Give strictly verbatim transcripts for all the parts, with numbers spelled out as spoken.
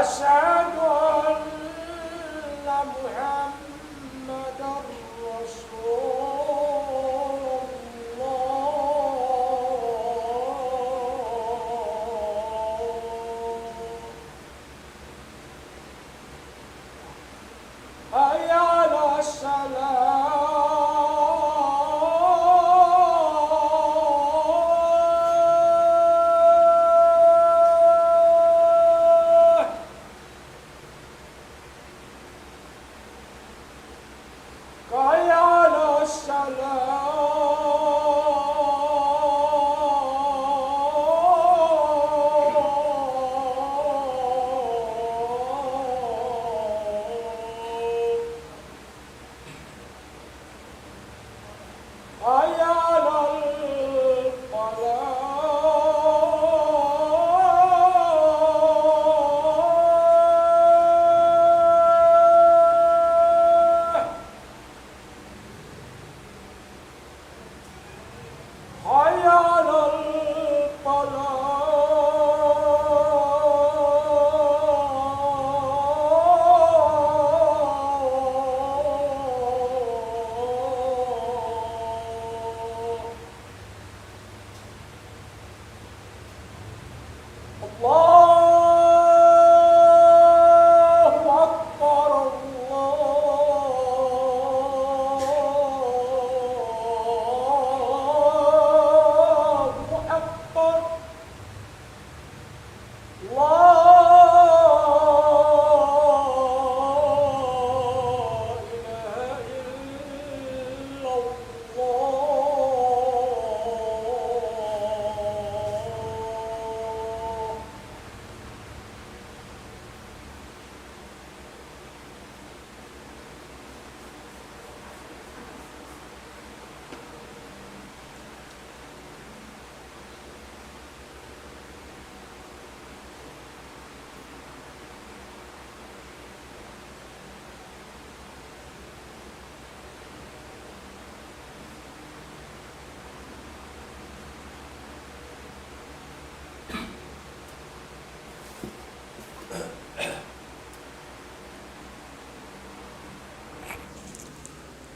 أشهد أن محمدا رسول الله. حي على الصلاة. حي على الصلاة. حي على الفلاح. حي على الفلاح. الله أكبر، الله أكبر. لا إله إلا الله.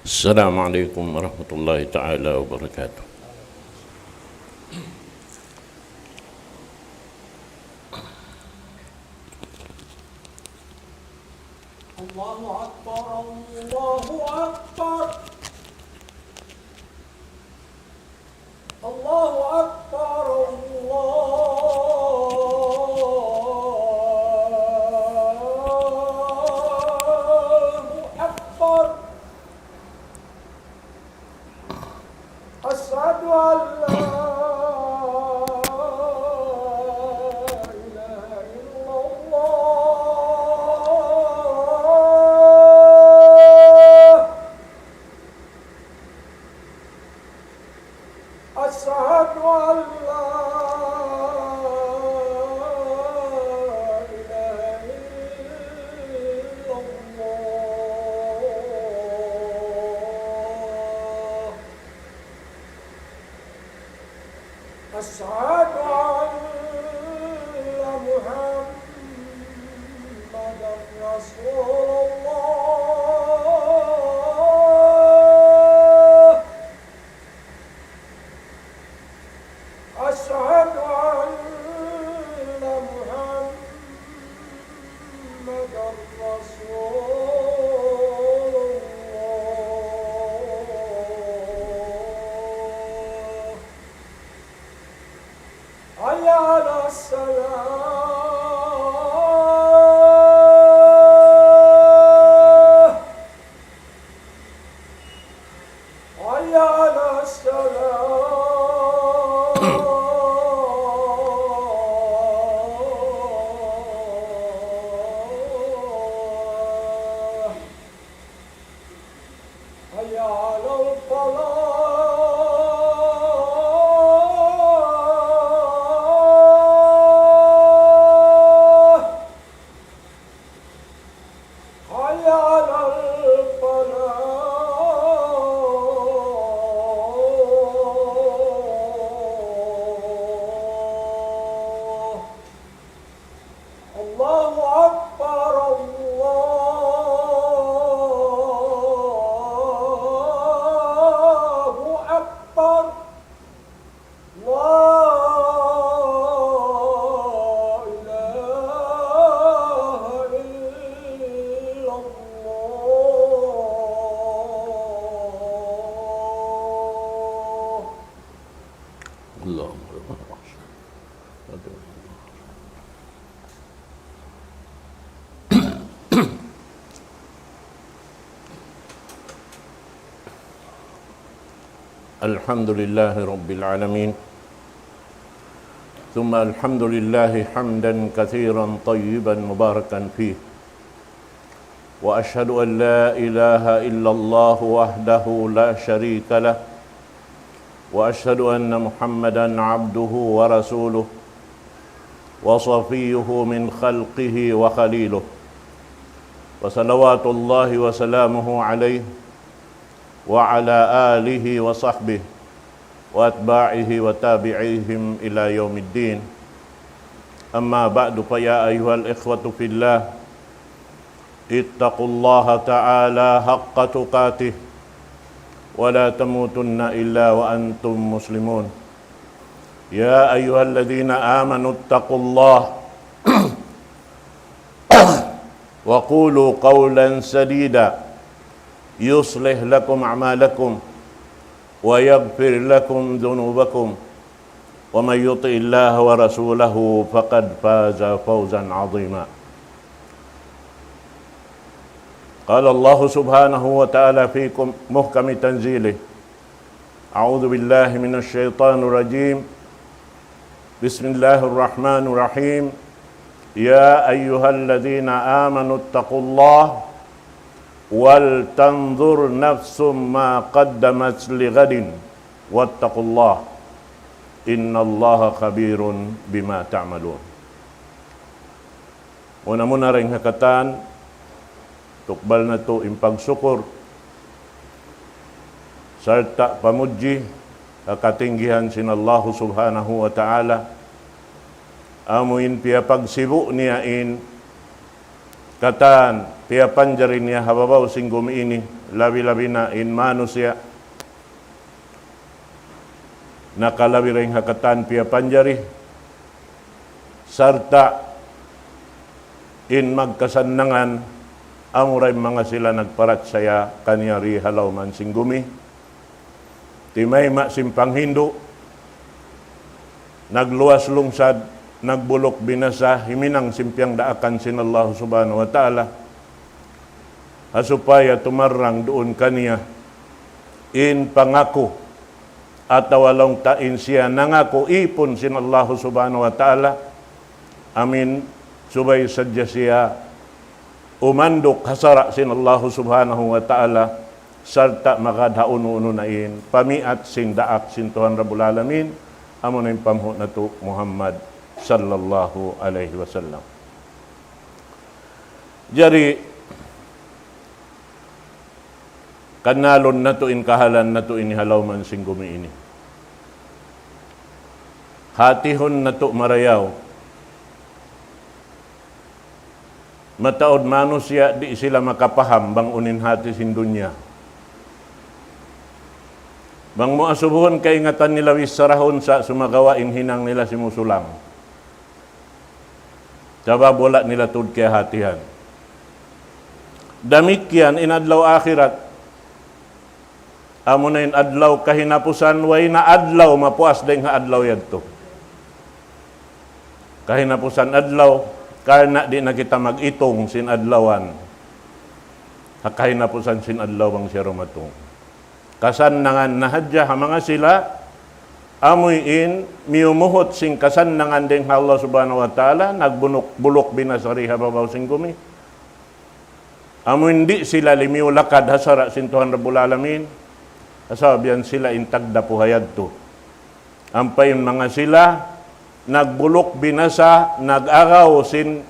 السلام عليكم ورحمة الله تعالى وبركاته. الله أكبر، الله أكبر. الله أكبر، الله أكبر. أشهد أن لا إله إلا الله. أشهد أن لا إله إلا الله. أشهد أن محمدا رسول الله. أشهد أن محمدا رسول الله. حي على الصلاة. حي على الصلاة. أكبر، الله أكبر، لا إله إلا الله. الله أكبر. الحمد لله رب العالمين، ثم الحمد لله حمدا كثيرا طيبا مباركا فيه، وأشهد أن لا إله إلا الله وحده لا شريك له، وأشهد أن محمدا عبده ورسوله، وصفيه من خلقه وخليله، وصلوات الله وسلامه عليه وعلى آله وصحبه وأتباعه وتابعيهم إلى يوم الدين. أما بعد، فيا أيها الإخوة في الله، اتقوا الله تعالى حق تقاته ولا تموتن إلا وأنتم مسلمون. يا أيها الذين آمنوا اتقوا الله وقولوا قولا سديدا يصلح لكم أعمالكم ويغفر لكم ذنوبكم ومن يطع الله ورسوله فقد فاز فوزا عظيما. قال الله سبحانه وتعالى في محكم تنزيله: أعوذ بالله من الشيطان الرجيم. بسم الله الرحمن الرحيم. يا أيها الذين آمنوا اتقوا الله ولتنظر نفس ما قدمت لغد واتقوا الله إن الله خبير بما تعملون. Muna-muna dayn ha katan, tukbal natu' in pagsukur sarta' pamudji ha katinggihan sin Allahu Subhanahu wa Ta'ala, amu in piyapagsibu' niya in katan piyapanjari niya ha babaw sin gumi ini, labi-labi na in manusiya'. Nakalabi dayn ha katan piyapanjari, sarta' in magkasannangan, amura in manga sila nagparachaya kaniya di ha lawm sin gumi. Timayma' sin panghindu', nagluwas lungsad, nagbuluk binasa, himinang sin piyangdaakan sin Allah Subhanahu wa Ta'ala. Ha supaya tumarrang duun kaniya in pangaku, atawa laung ta in siya nangaku ipun sin Allahu Subhanahu wa Ta'ala. Amin, subay sadja siya umanduk ha sara' sin Allahu Subhanahu wa Ta'ala, sarta' magad ha unu-unu na in pamiat sin daak sin Tuhan Rabbul Alamin, amuna in panghu' natu' Muhammad sallallahu alayhi wasallam. Jari, kannalun natu' in kahalan natu' ini ha lawm sin gumi ini. Hatihun natu' marayaw. Mataud manusiya' di' sila makapaham bang unu in hati sin dunya. Bang mu asubuhun kaingatan nila, wissarahun sa, sumagawa' in hinang nila simusulang. Sabab wala' nila tuud kiyahatihan. Damikkiyan in adlaw akhirat. Amuna in adlaw kahinapusan, way na adlaw mapuas dayn ha adlaw yadtu. Kahinapusan adlaw, karna' di' na kita mag-itung sin adlawan. Ha kahinapusan sin adlaw bang siya dumatung. Kasannangan na hadja ha manga sila, amuin miyumuhut sin kasannangan dayn ha Allah Subhanahu wa Ta'ala, nagbunuk-, buluk binasa di ha babaw sin gumi. Amuin di' sila limiyu lakad ha sara' sin Tuhan Rabbul Alamin, sabab yan sila in tagdapu ha yadtu. Ampa in manga sila, nagbuluk binasa, nag-agaw sin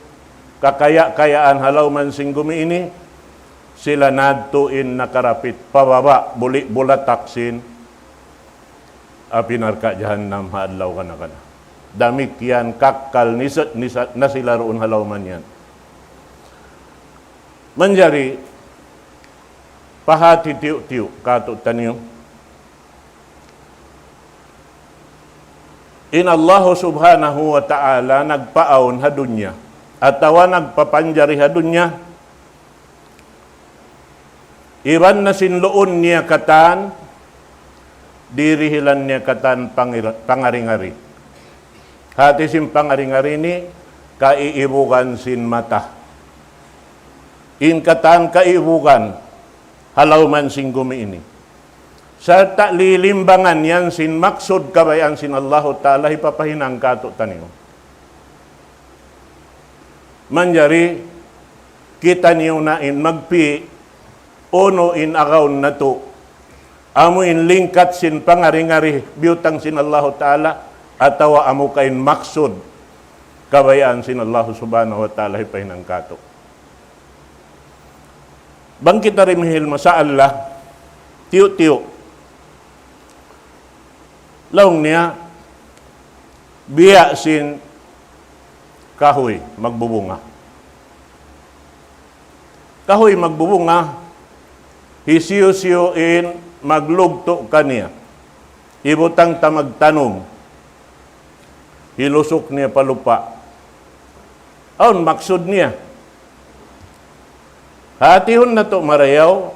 kakaya-kayaan ha lawm sin gumi ini, sila na yadtu in nakarapit pababa', buli' bulatak sin api narka' jahannam ha adlaw kana-kana. Damikkiyan kakkal nisa-, nisa-, na sila duun ha lawm yan. Manjari pahāti tiyu'-tiyu' kātu'niyu. In Allahu Subhanahu wa Ta'ala nagpaawn ha dunya atawa nagpapanjari ha dunya, iban na sin luun niya katan, dirihilan niya katan pangir-, pangari-ngari. Hāti sin pangari-ngari ini, kaiibugan sin mata. In katan kaiibugan, ha lawm sin gumi ini. Sarta' lilimbangan yan sin maksud kabayaan sin Allahu Ta'ala hipapahinang kātu'niyu. Manjari kitaniyu na in magpi' unu in agawn natu'. Amu in lingkat sin pangari-ngari biyutang sin Allahu Ta'ala, atawa amu ka in maksud kabayaan sin Allahu Subhanahu wa Ta'ala hipahinang kātu'. Bang kita dimihil masala, tiyu'-tiyu'. Laung niya, biya' sin kahuy magbubunga. Kahuy magbubunga, hisiyu-siyu in maglugtu' kaniya. Hibutang ta magtanum. Hilusuk niya pa lupa'. Awn maksud niya. Hātihun natu' marayaw,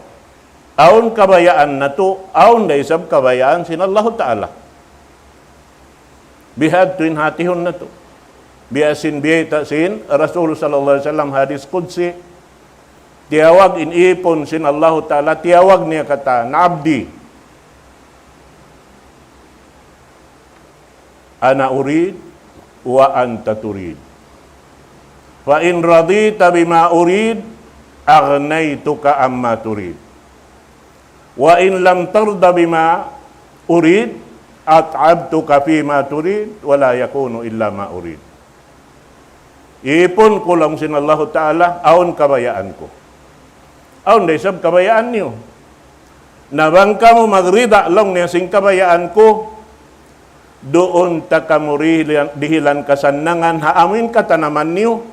awn kabayaan natu', awn da isab kabayaan sin Allahu Ta'ala. Bihadtu in hātihun natu'. Biya' sin biyayta' sin Rasul sallallahu alayhi wasallam hadis qudsi, tiyawag in ipun sin Allahu Ta'ala, tiyawag niya katan, "Abdi, ana urid wa anta turid. Fa in radita bima urid, aghnaytuka amma turid. Wa in lam tarda bima urid, at'amtuka fima turid, wa la yakunu illa ma urid." Ipun ku laung sin Allahu Ta'ala, awn kabayaan ku. Awn da isab kabayaan niyu. Na bang kamu magrida laung niya sin kabayaan ku, duun ta kamu dihilan, dihilan kasannangan ha amu in katanaman niyu.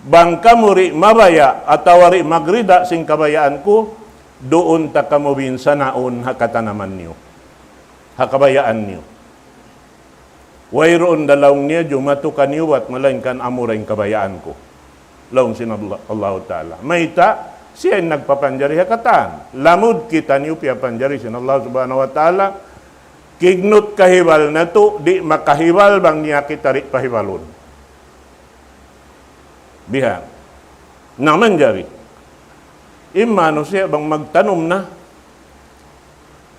Bang kamu di' mabaya' atawa di' magrida sin kabayaan ku, duun ta kamu binsanaun ha katanaman niyu. Ha kabayaan niyu. Wayruun da laung niya jumatu kaniyu bat malaingkan amura in kabayaan ku. Laung sin Allah, Allahu Ta'ala. Mayta', siya in nagpapanjari ha katan. Lamud kitaniyu piyapanjari sin Allah Subhanahu wa Ta'ala. Kignut kahibal natu', di' makahibal bang niya kita di' pahibalun. Bihan. Na manjari. In manusiya' bang magtanum na,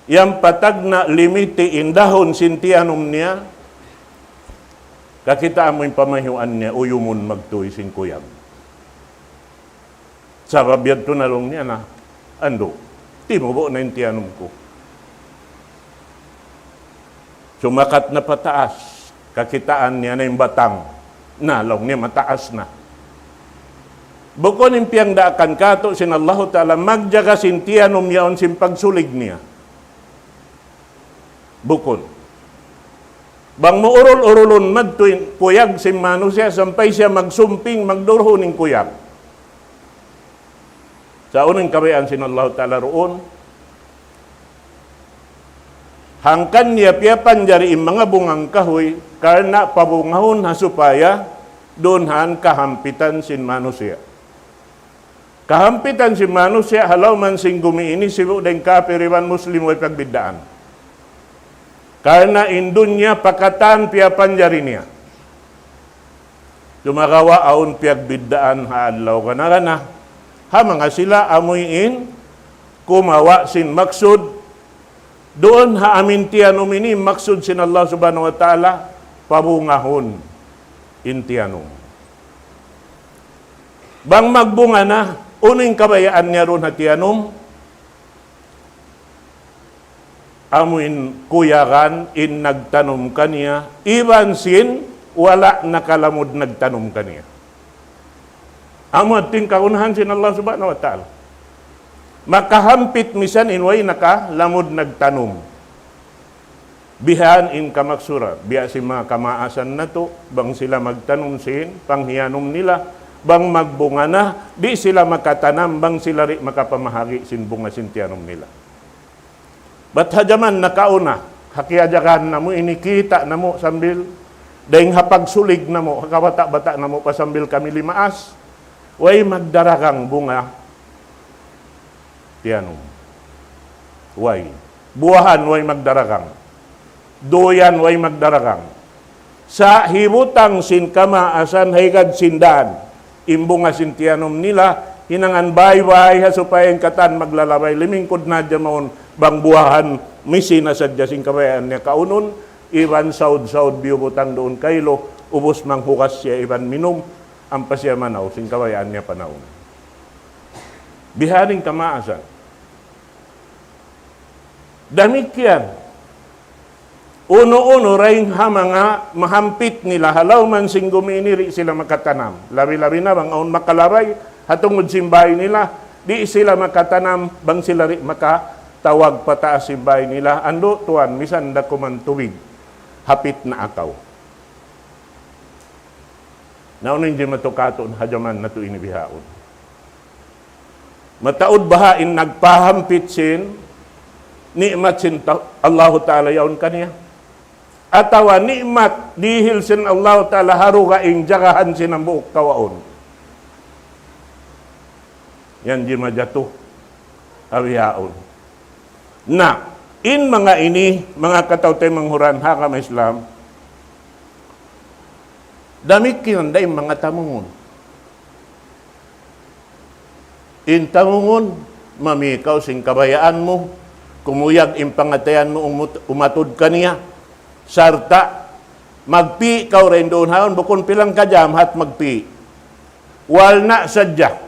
yan patag na limiti in dahun sin tiyanum niya, kakitaan mu in pamayhuan niya, uyumun magtuy sin kuyag. Sabab yadtu na laung niya na, andu', timubu' na in tiyanum ku. Sumakat na pataas, kakitaan niya na in batang. Na, laung niya mataas na. Bukun in piyangdaakan kātu' sin Allahu Ta'ala, magjaga sin tiyanum yaun sin pagsulig niya. Bukun. Bang mu urul-urulun madtu in kuyag sin manusiya' sampay siya magsumping, magdurhun in kuyag. Sa' unu in kabayaan sin Allahu Ta'ala duun? Hangkan niya piyapanjari in manga bungang kahuy, karna' pabungahun ha supaya duun han kahampitan sin manusiya'. Kahampitan sin manusiya' ha lawm sin gumi ini sibu' da in kapir iban Muslim way pagbiddaan. Karna' in dunya pa katan piyapanjari niya. Sumagawa' awn piyagbiddaan ha adlaw kana-kana. Ha manga sila amuin kumawa' sin maksud duun ha amu in tiyanum ini, maksud sin Allah Subhanahu wa Ta'ala, pabungahun in tiyanum. Bang magbunga na, unu in kabayaan niya duun ha tiyanum? Amu in kuyagan in nagtanum kaniya, iban sin wala' nakalamud nagtanum kaniya. Amu in kagunahan sin Allah Subhanahu wa Ta'ala. Makahampit misan in way nakalamud nagtanum. Bihan in kamaksuran, biya' sin manga kamaasan natu', bang sila magtanum sin panghiyanum nila, bang magbunga na, di' sila makatanam, bang sila di' makapamahagi' sin bunga sin tiyanum nila. Bat ha jaman nakauna, ha kiyajagaan namu' ini kita' namu' sambil, dayng ha pagsulig namu', ha kabata'-bata' namu' pa sambil kami limaas, way magdaragang bunga tiyanum. Way. Buwahan way magdaragang. Duyan way magdaragang. Sa' hibutang sin kamaasan ha higad sin dān. In bunga sin tiyanum nila, hinangan baybay ha supaya in katan maglalabay limingkud na hadja mawn bang buwahan misi na sadja sin kabayaan niya kaunun, iban saud-saud biyubutang duun kaylu, ubus manghugas siya iban minum, ampa siya manaw sin kabayaan niya panaun. Bihaning kamaasan. Damikkiyan. Unu-unu dayng ha manga mahampit nila ha lawm sin gumi ini di' sila makatanam. Labi-labi na bang awn makalabay, ha tungud sin bāy nila, di' sila makatanam, bang sila di' makatawag pataas sin bāy nila. Andu' tuwan, misan da kuman tubig. Hapit na akaw. Na unu in jimatu katu' ha jaman natu' ini bihaun. Mataud baha' in nagpahampit sin ni'mat sin ta-, Allahu Ta'ala yaun kaniya. Atawa ni'mat dihil sin Allahu Ta'ala ha dugaing jagahan sin hambuuk kawaun. Yan jimajatu. Awi yaun. Na, in manga ini, manga kataw-taymanghuran ha agama Islam, damikkiyan da in manga tamungun. In tamungun, mami kaw sin kabayaan mu, kumuyag in pangatayan mu umut-, umatud kaniya, sarta' magpi' kaw dayn duun haun, bukun pilang kajam hat magpi'. Wal na sadja.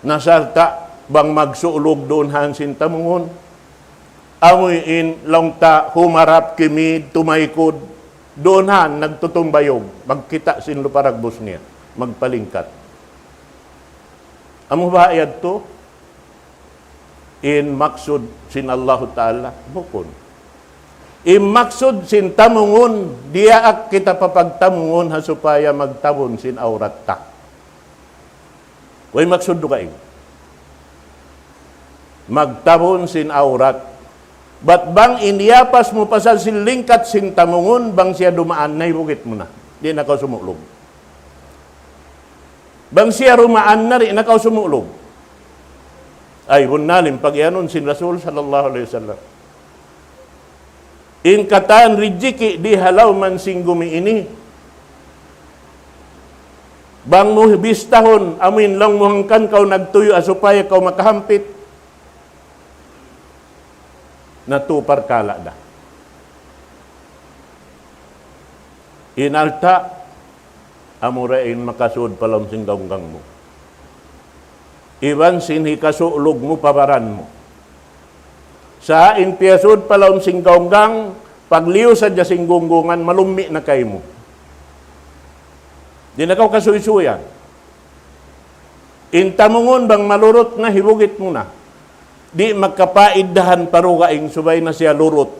Na sarta' bang magsulug duun han sin tamungun. Amuin laung ta humarap kimid, tumaykud. Duun han nagtutumbayug, magkita' sin lupa dagbus niya, magpalingkat. Amu ba yadtu in maksud sin Allahu Ta'ala? Bukun. In maksud sin tamungun, diyaak kita papagtamungun ha supaya magtabun sin awrat ta. Way maksud dugaing. Magtabun sin awrat. Bat bang in iyapas mu pasal sin lingkat sin tamungun, bang siya dumaan na, hibugit mu na. Di' na kaw sumulug. Bang siya dumaan na, di' na kaw sumulug. Ay, bunnal in pagiyanun sin Rasul sallallahu alayhi wasallam. In katan rijiki' di ha lawm sin gumi ini. Bang mu bistahun, amuin laung mu hangkan kaw nagtuyu' ha supaya kaw makahampit. Na tu parkala' da. In alta', amura in makasud pa lawm sin gawnggang mu. Iban sin hikasulug mu pa baran mu. Sa' in piyasud pa lawm sin gawnggang, pagliyu sadja sin gunggungan, malummi' na kaymu. Di' na kaw kasuysuyan. In tamungun bang malurut na, hibugit mu na. Di' makapaiddahan pa dugaing subay na siya lurut.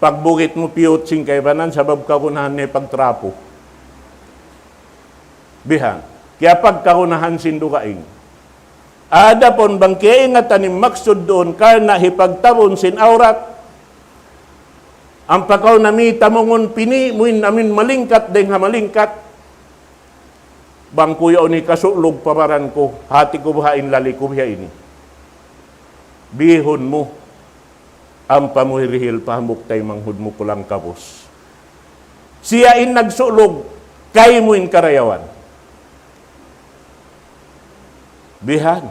Pagbugit mu piyut sin kaibanan sabab kagunahan niya pagtrapu. Bihan. Kaya pagkagunahan sin dugaing. Adapun bang kiyaingatan in maksud duun karna' hipagtabun sin awrat, ampa kaw nami tamungun pini' mu in amin malingkat dayng ha malingkat, bang ku yaun hikasulug pa baran ku, hati ku baha' in lali ku biha ini. Bihun mu, ampa mu hirihil pa hambuuk taymanghud mu pulang kabus. Siya in nagsulug, kaymu in karayawan. Bihan,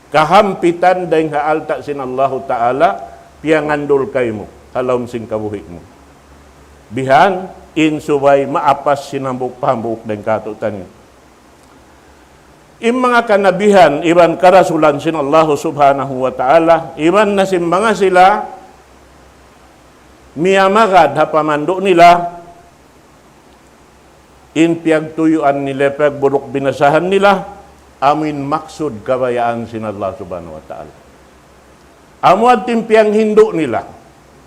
kahampitan dayng ha alta' sin Allahu Ta'ala, piyangandul kaymu, ha lawm sin kabuhi' mu. Bihan, in subay maapas sin hambuuk pa hambuuk dayng kātu'niyu. In manga kanabihan, iban karasulan sin Allahu Subhanahu wa Ta'ala, iban na sin manga sila, miyamagad ha pamandu' nila, in piyagtuyuan nila, piyagbuluk binasahan nila, amuin maksud kabayaan sin Allah Subhanahu wa Ta'ala. Amu in piyanghindu' nila.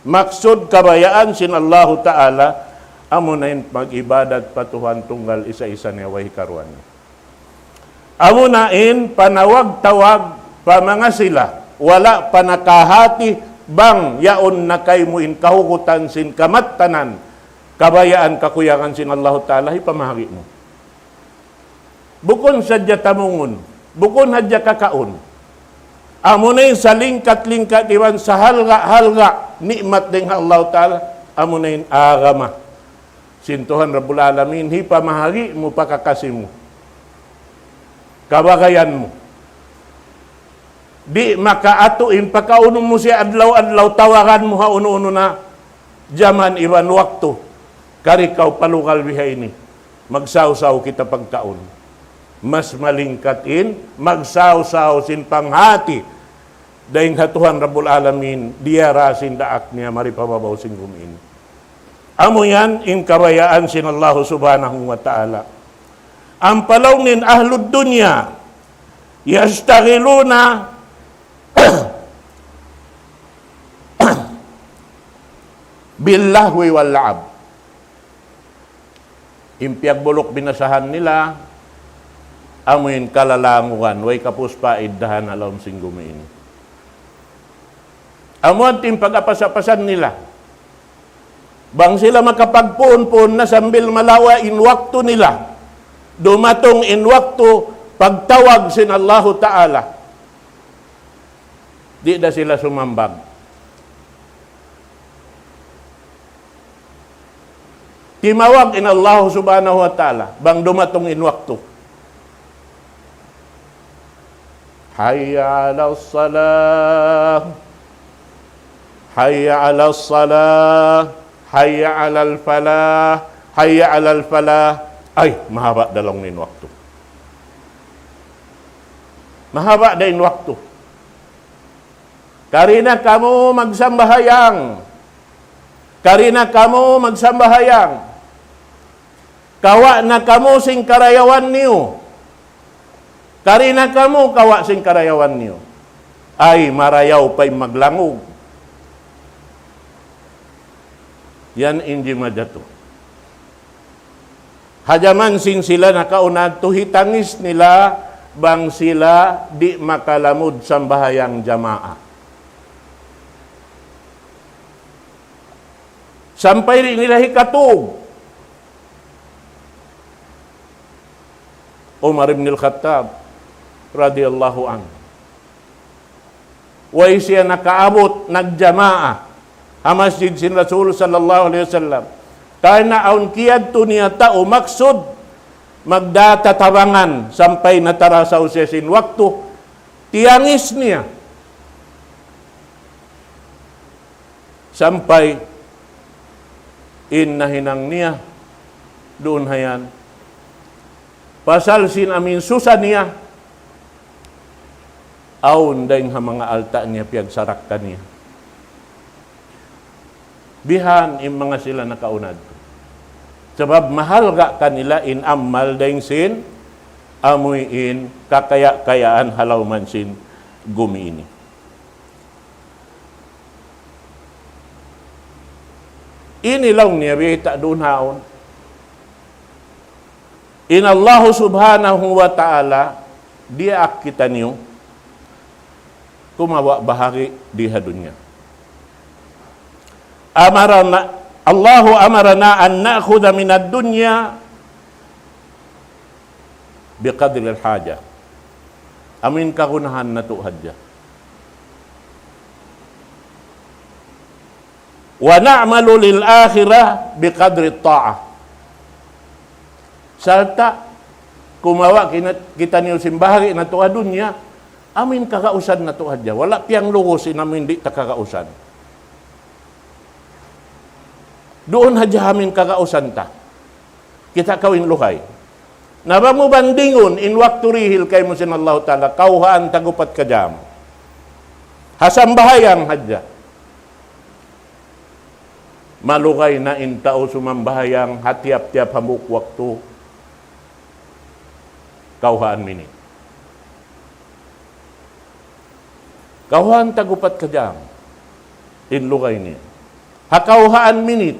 Maksud kabayaan sin Allahu Ta'ala, Amuna in mag-ibadat pa Tuhan tunggal isa-isa niya way hikaruwa niya. Amuna in panawag-tawag pa manga sila, wala' pa nakahati bang yaun na kaymu in kahugutan sin kamattanan, kabayaan kakuyagan sin Allahu Ta'ala, hipamahagi' mu. Bukun sadja tamungun, bukun hadja kakaun. Amuna in salingkat-lingkat iban sahalga'-halga' ni'mat dayn ha Allahu Ta'ala, amuna in agama sin Tuhan Rabbul Alamin, hipamahagi' mu pa kakasi mu, kabagayan mu. Di' makaatu in pakaunun mu siya adlaw-adlaw, tawagan mu ha unu-unu na jaman iban waktu. Kari kaw pa lugal bihaini, magsawsaw kita pagkaun. Mas malingkat in magsawsaw sin panghati dayn ha Tuhan Rabbul Alamin, diyara sin daak niya mari pa babaw sin gumi ini. Amu yan in kabayaan sin Allahu Subhanahu wa Ta'ala. Ampa laung niya in ahlud dunya, يشتغلون باللهو واللعب. In piyagbuluk binasahan nila, amu in kalalangugan, way kapus pa iddahan ha lawm sin gumi ini. Amu in pag-apas-apasan nila. Bang sila makapagpuun-puun na sambil malawa' in waktu nila, dumatung in waktu pagtawag sin Allahu Ta'ala, di' da sila sumambag. Timawag in Allahu Subhanahu wa Ta'ala bang dumatung in waktu. حي على الصلاة، حي على الصلاة، حي على الفلاح، حي على الفلاح. Ay, mahaba' da laung niya in waktu. Mahaba' da in waktu. Kari na kamu magsambahayang. Kari na kamu magsambahayang. Kawa' na kamu sin karayawan niyu. Kari na kamu kawa' sin karayawan niyu. Ay, marayaw pa in maglangug. Yan in jimajatu. Ha jaman sin sila nakauna tu, hitangis nila bang sila di' makalamud sambahayang jamaa. Sampay di' nila hikatug. Umar ibn al-Khattab radiyallahu anhu, way siya nakaabut nagjamaa ha masjid sin Rasul sallallahu alayhi wasallam. Karna' awn kiyadtu niya tau maksud magdatatabangan sampay natarasaw siya sin waktu, tiyangis niya. Sampay in nahinang niya duun ha yan, pasal sin amu in susa niya, awn dayn ha manga alta' niya piyagsarakka niya. Bihan in manga sila nakauna tu. Sabab mahalga' kanila in amal dayn sin amuin kakaya-kayaan ha lawm sin gumi ini. Ini laung niya biyayta' duun haun. In Allahu Subhanahu wa Ta'ala diyaak kitaniyu kumawa' bahari' di ha dunya. أمرنا، الله أمرنا أن نأخذ من الدنيا بقدر الحاجة. Amuin kagunahan natu' hadja. ونعمل للآخرة بقدر الطاعة. Sarta' kumawa' kina-, kitaniyu sin bahari' natu' ha dunya, amuin kagausan natu' hadja. Wala' piyanglugus in amuin di' ta kagausan. Duun hadja amuin kagausan ta. Kita' kaw in lugay. Na bang mu bandingun in waktu dihil kaymu sin Allahu Ta'ala, kawhaan tag-upat ka jam. Ha sambahayang hadja. Malugay na in tau sumambahayang ha tiyap-tiyap hambuuk waktu, kawhaan minit. Kawhaan tag-upat ka jam in lugay niya. Ha kawhaan minit,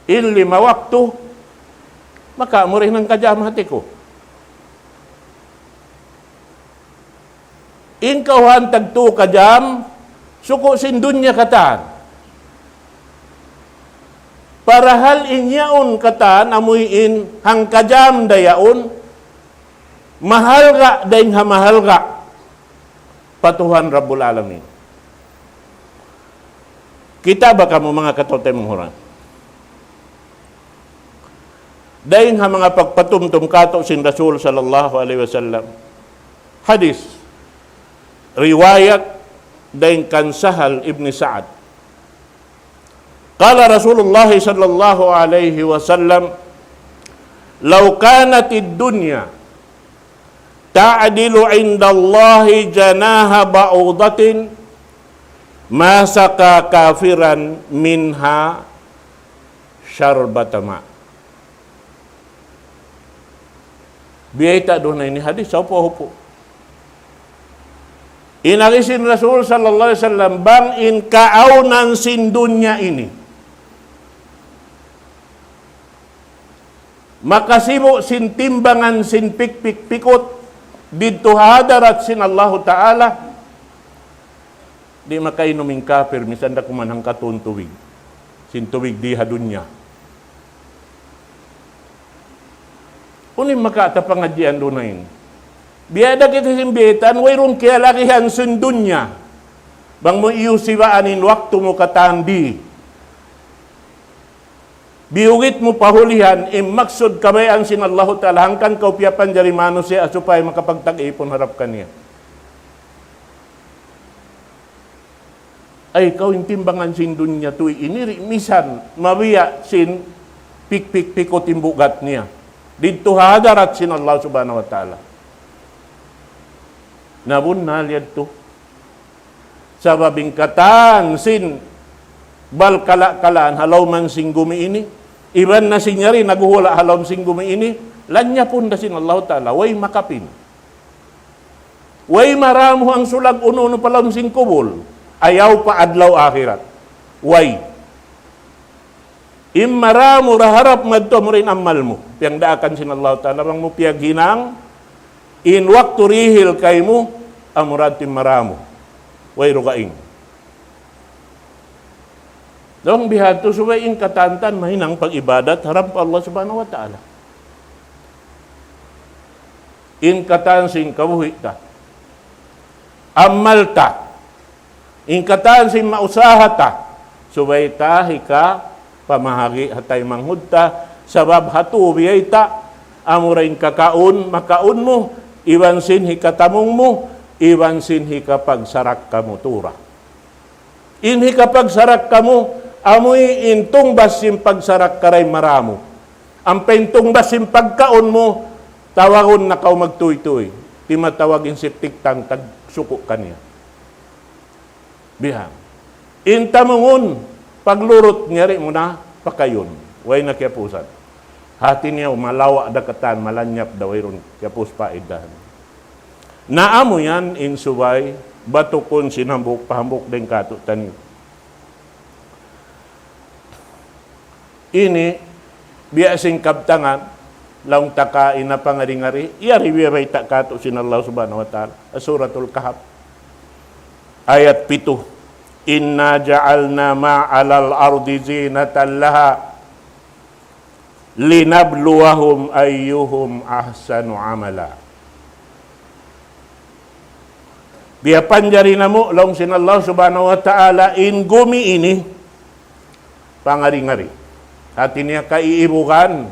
In lima waktu, maka mu rin hangka jam hati ku. In kawhaan tagtu ka jam, suku' sin dunya katan. Parahal in yaun katan, amuin hangka jam da yaun, mahalga' dayn ha mahalga' pa Tuhan Rabbul Alamin. Kita' ba kamu manga kataw-taymanghuran? Dayn ha manga pagpatumtum katu' sin Rasul sallallahu alayhi wasallam. Hadith, riwayat dayn kan Sahal ibn Sa'ad. قال رسول الله صلى الله عليه وسلم: لو كانت الدنيا تعدل عند الله جناح بعوضة ما سقى كافرا منها شربة ماء. Biyayta' duun na ini hadith, sa upu-upu. In agi sin Rasul sallallahu alayhi wasallam, bang in kaawnan sin dunya ini makasibu' sin timbangan sin pikpik pikut didtu ha hadarat sin Allahu Ta'ala, di' makainum in kafir, misan da kuman hangkatun tubig. Sin tubig di ha dunya. Unu in makawa' ta pangadjian duun na ini? Biya' da kita sin biyaytaan, wayruun kiyalagihan sin dunya. Bang mu iyusibaan in waktu mu katan di. Biyugit mu pa hulihan, in maksud kabayaan sin Allahu Ta'ala, hangkan kaw piyapanjari manusiya' supaya makapagtag-ipun harap kaniya. Ay, kaw in timbangan sin dunya tuy ini, di' misan mabiya' sin pikpik pikut in bugat niya didtu ha hadarat sin Allah Subhanahu wa Ta'ala. Na bunnal yadtu. Sabab in katan sin balkala'-kalaan ha lawm sin gumi ini, iban na sin yari naghuhula' ha lawm sin gumi ini, lanyapun da sin Allahu Ta'ala, way makapin. Way maramu hangsulag unu-unu pa lawm sin kubul, ayaw pa adlaw akhirat. Way. In maramu ra harap madtu amu ra in amal mu. Piyagdaakan sin Allahu Ta'ala, bang mu piyaghinang, in waktu rihil kaymu, amu ra in maramu. Way dugaing. Dong bihadtu subay in katan ta mahinang pag-ibadat harap Allah Subhanahu wa Ta'ala. In katan sin kabuhi' ta. Amal ta. In katan sin mausaha ta. Subay ta hikapamahagi' ha taymanghud ta. Sabab ha tu biyayta', amu ra in kakaun, makaun mu, iban sin hikatamung mu, iban sin hikapagsarakka mu tura. In hikapagsarakka mu, amuin tungbas sin pagsarakka ra in maramu. Ampa in tungbas sin pagkaun mu, tawagun na kaw magtuytuy. Timatawag in septic tank, tagsuku' kaniya. Bihan. In tamungun, paglurut niya di' mu na pakayun. Way na kiyapusan. Hati niya, malawa' da katan, malanyap da, wayruun kiyapus paidahan. Na amu yan in subay, batukun sin hambuuk pa hambuuk dayn kātu'niyu. Ini, biya' sin kabtangan, laung ta kaina pangari-ngari, yari biya' bayta' kātu' sin Allah Subhanahu wa Ta'ala, Suratul Kahf, ayat pitu. إنا جعلنا ما على الأرض زينة لها لنبلوهم أيهم أحسن عملا. Piyapanjari namu', laung sin Allah Subhanahu wa Ta'ala, in gumi ini, pangari-ngari. Hati niya kaiibugan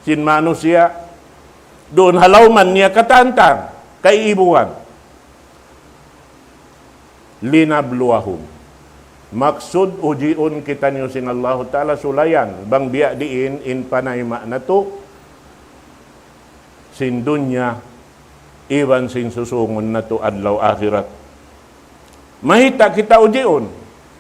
sin manusiya', duun ha lawm niya katan-katan, kaiibugan. لنبلوهم. Maksud, ujiun kitaniyu sin Allahu Ta'ala, sulayan, bang biya' diin in panayma' natu' sin dunya, iban sin susūngun natu' adlaw akhirat. Mayta' kita ujiun?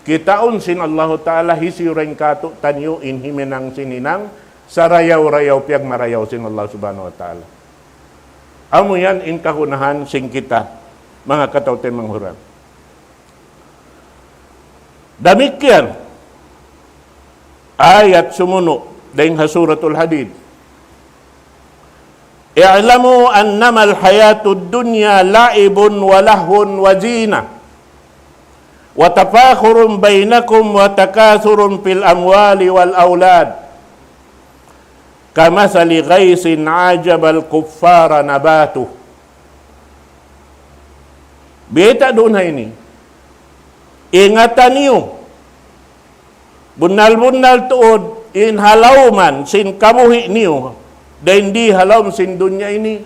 Kitaun sin Allahu Ta'ala hisiyu dayn kātu'niyu in himinang sin hinang, sarayaw-rayaw piyagmarayaw sin Allah Subhanahu wa Ta'ala. Amu yan in kagunahan sin kita, manga kataw-taymanghuran. Damikkiyan, Ayat sumunu' dayn ha Suratul Hadid. اعلموا أنما الحياة الدنيا لعب ولهو وزينة وتفاخر بينكم وتكاثر في الأموال والأولاد كمثل غيث أعجب الكفار نباته. Bayta' duun ha ini. Ingata niyu. Bunnal-bunnal tuud in halawman sin kabuhi' niyu, dayn di ha lawm sin dunya ini.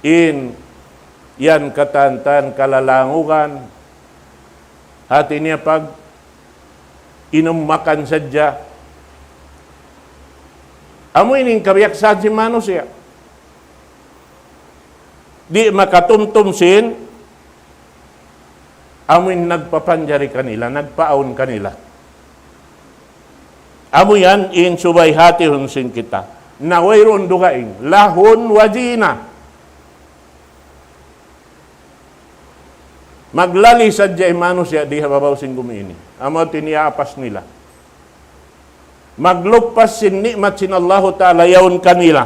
In yan katan-katan kalalangugan, hati niya pag-inum makan sadja. Amu ini in kabiyaksahan sin manusiya'. Di' makatumtum sin amu in nagpapanjari kanila, nagpaawn kanila. Amu yan in subay hatihun sin kita. Na wayruun dugaing. لهو وزينة. Maglali sadja in manusiya' di ha babaw sin gumi ini. Amu in tiyaapas nila. Magluppas sin ni'mat sin Allahu Ta'ala yaun kanila.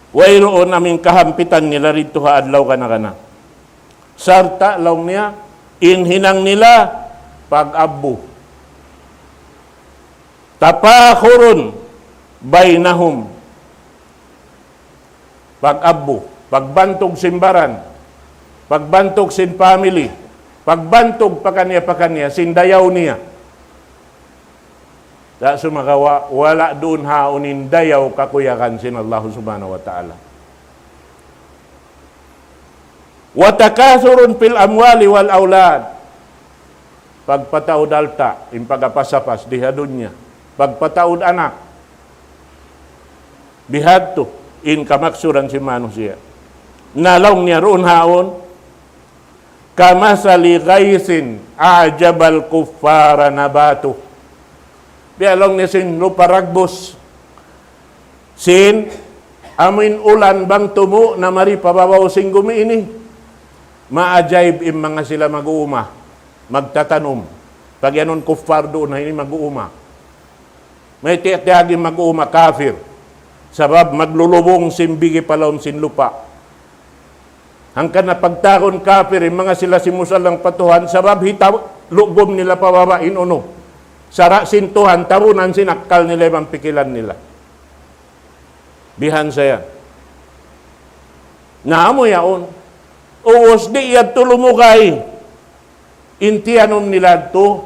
Wayruun amu in kahampitan nila didtu ha adlaw kana-kana. Sarta' laung niya, in hinang nila pag-abbu. تفاخر بينهم. Pag-abbu, pagbantug sin baran, pagbantug sin family, pagbantug pakaniya-pakaniya, sin dayaw niya. Sa' sumagawa', wala' duun ha yaun in dayaw kakuyagan sin Allah Subhanahu wa Ta'ala. وتكاثر في الأموال والأولاد. Pagpataud alta', in pag-apas-apas di ha dunya. Pagpataud anak. Bihadtu, in kamaksuran sin manusiya'. Na laung niya duun ha yaun, كمثل غيث أعجب الكفار نباته. Biya' laung niya sin lupa ragbus. Sin, amu in ulan bang tumu' na mari pa babaw sin gumi ini. Maajaib in manga sila mag-uuma, magtatanum. Pag-iyanun kuffar duun ha ini mag-uuma. Mayta' tiyagi mag-uuma kafir. Sabab maglulubung sin bigi pa lawm sin lupa'. Hangkan na pagtawagun kafir, in manga sila simusalang pa Tuhan, sabab hita-, lugum nila pa baba' in unu. Sara' sin Tuhan, tabunan sin akkal nila iban pikilan nila. Bihan sa yan. Na amu yaun. Ubus di' yadtu lumugay. In tiyanum nila yadtu,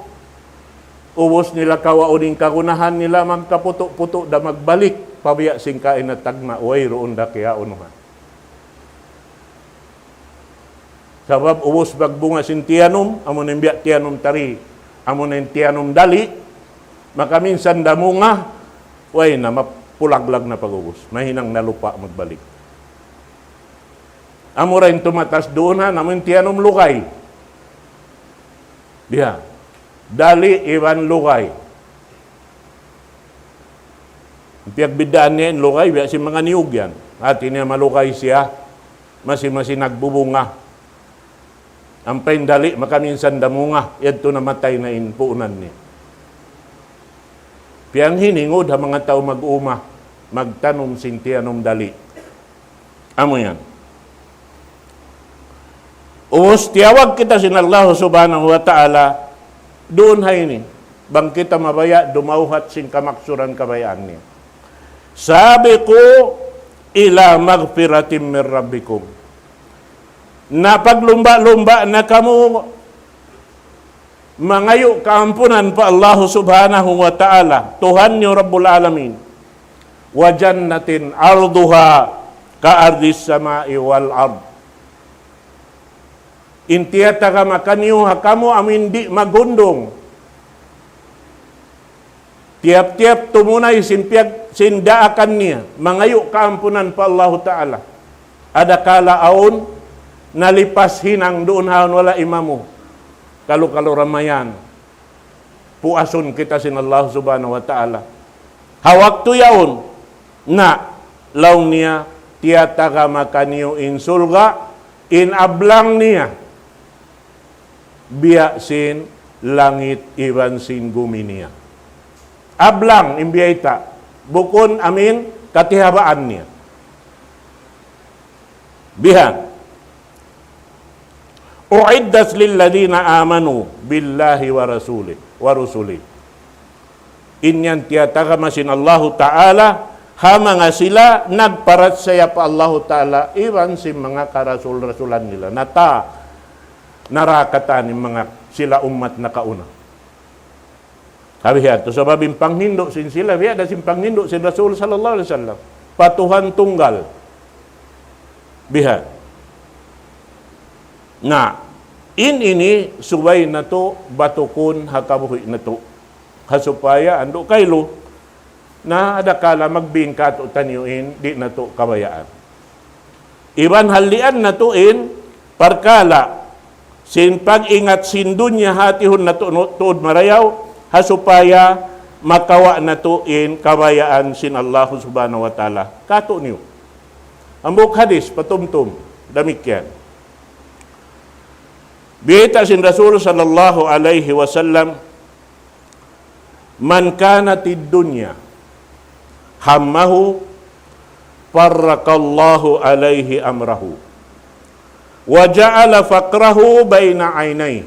ubus nila kawaun in kagunahan nila, magkaputu'-putu' da magbalik, pa biya' sin kaina tagna', wayruun da kiyaunuhan. Sabab ubus magbunga sin tiyanum, amu na in biya' tiyanum tari, amu na in tiyanum dali', makaminsan da munga, way na, mapulaglag na pag-ubus, mahinang na lupa' magbalik. Amura in tumatas duun ha, amu in tiyanum lugay. Biya'. Dali' iban lugay. Piyagbiddaan niya in lugay, biya' sin manga niyug yan. Hati niya malugay siya, masi-masi nagbubunga. Ampa in dali', makaminsan da munga, yadtu na matay na in puunan niya. Piyanghiningud ha manga tau mag-uuma, magtanum sin tiyanum dali'. Amu yan. Ubus tiyawag kita sin Allah Subhanahu wa Ta'ala, duun ha ini, bang kita mabaya' dumawhat sin kamaksuran kabayaan niya. سابقوا إلى مغفرة من ربكم. Na paglumba'-lumba' na kamu mangayu' kaampunan pa Allahu Subhanahu wa Ta'ala, Tuhan niyu Rabbul Alamin. وجنة عرضها كعرض السماء والأرض. In tiyatagama kaniyu ha kamu amu in di' maghundung. Tiyap-tiyap tumunay sin piyag-, sin daakan niya, mangayu' kaampunan pa Allahu Ta'ala. Adakala awn nalipas hinang duun ha yaun wala' imamu. Kalu-kalu ra mayan. Puasun kita sin Allah Subhanahu wa Ta'ala. Ha waktu yaun, na, laung niya, tiyatagama kaniyu in surga', in ablang niya. Biya' sin langit iban sin gumi niya. Ablang in biyayta', bukun amin katihabaan niya. Bihan. أعدت للذين آمنوا بالله ورسوله، ورسله. In yan tiyatagama sin Allahu Ta'ala ha manga sila nagparachaya pa Allahu Ta'ala iban sin manga karasul-rasulan nila. Nata, nara katan in manga sila ummat nakauna. Hati niya, sabab in panghindu' sin sila, biya' da sin panghindu' sin Rasul sallallahu alayhi wasallam. Pa Tuhan tunggal. Bihan. Na, in ini subay natu' batukun ha kabuhi' natu'. Ha supaya andu' kailu. Na, adakala magbing katu'niyu in, di' natu' kabayaan. Iban halian natu' in parkala' sin pag-ingat sin dunya hatihun natu' nu-, tuud marayaw, ha supaya makawa' natu' in kabayaan sin Allah Subhanahu wa Ta'ala. Katu'niyu. Hambuuk hadis, patumtum, damikkiyan. Biyayta' sin Rasul sallallahu alayhi wasallam, من كانت الدنيا همه فرق الله عليه أمره وجعل فقره بين عينيه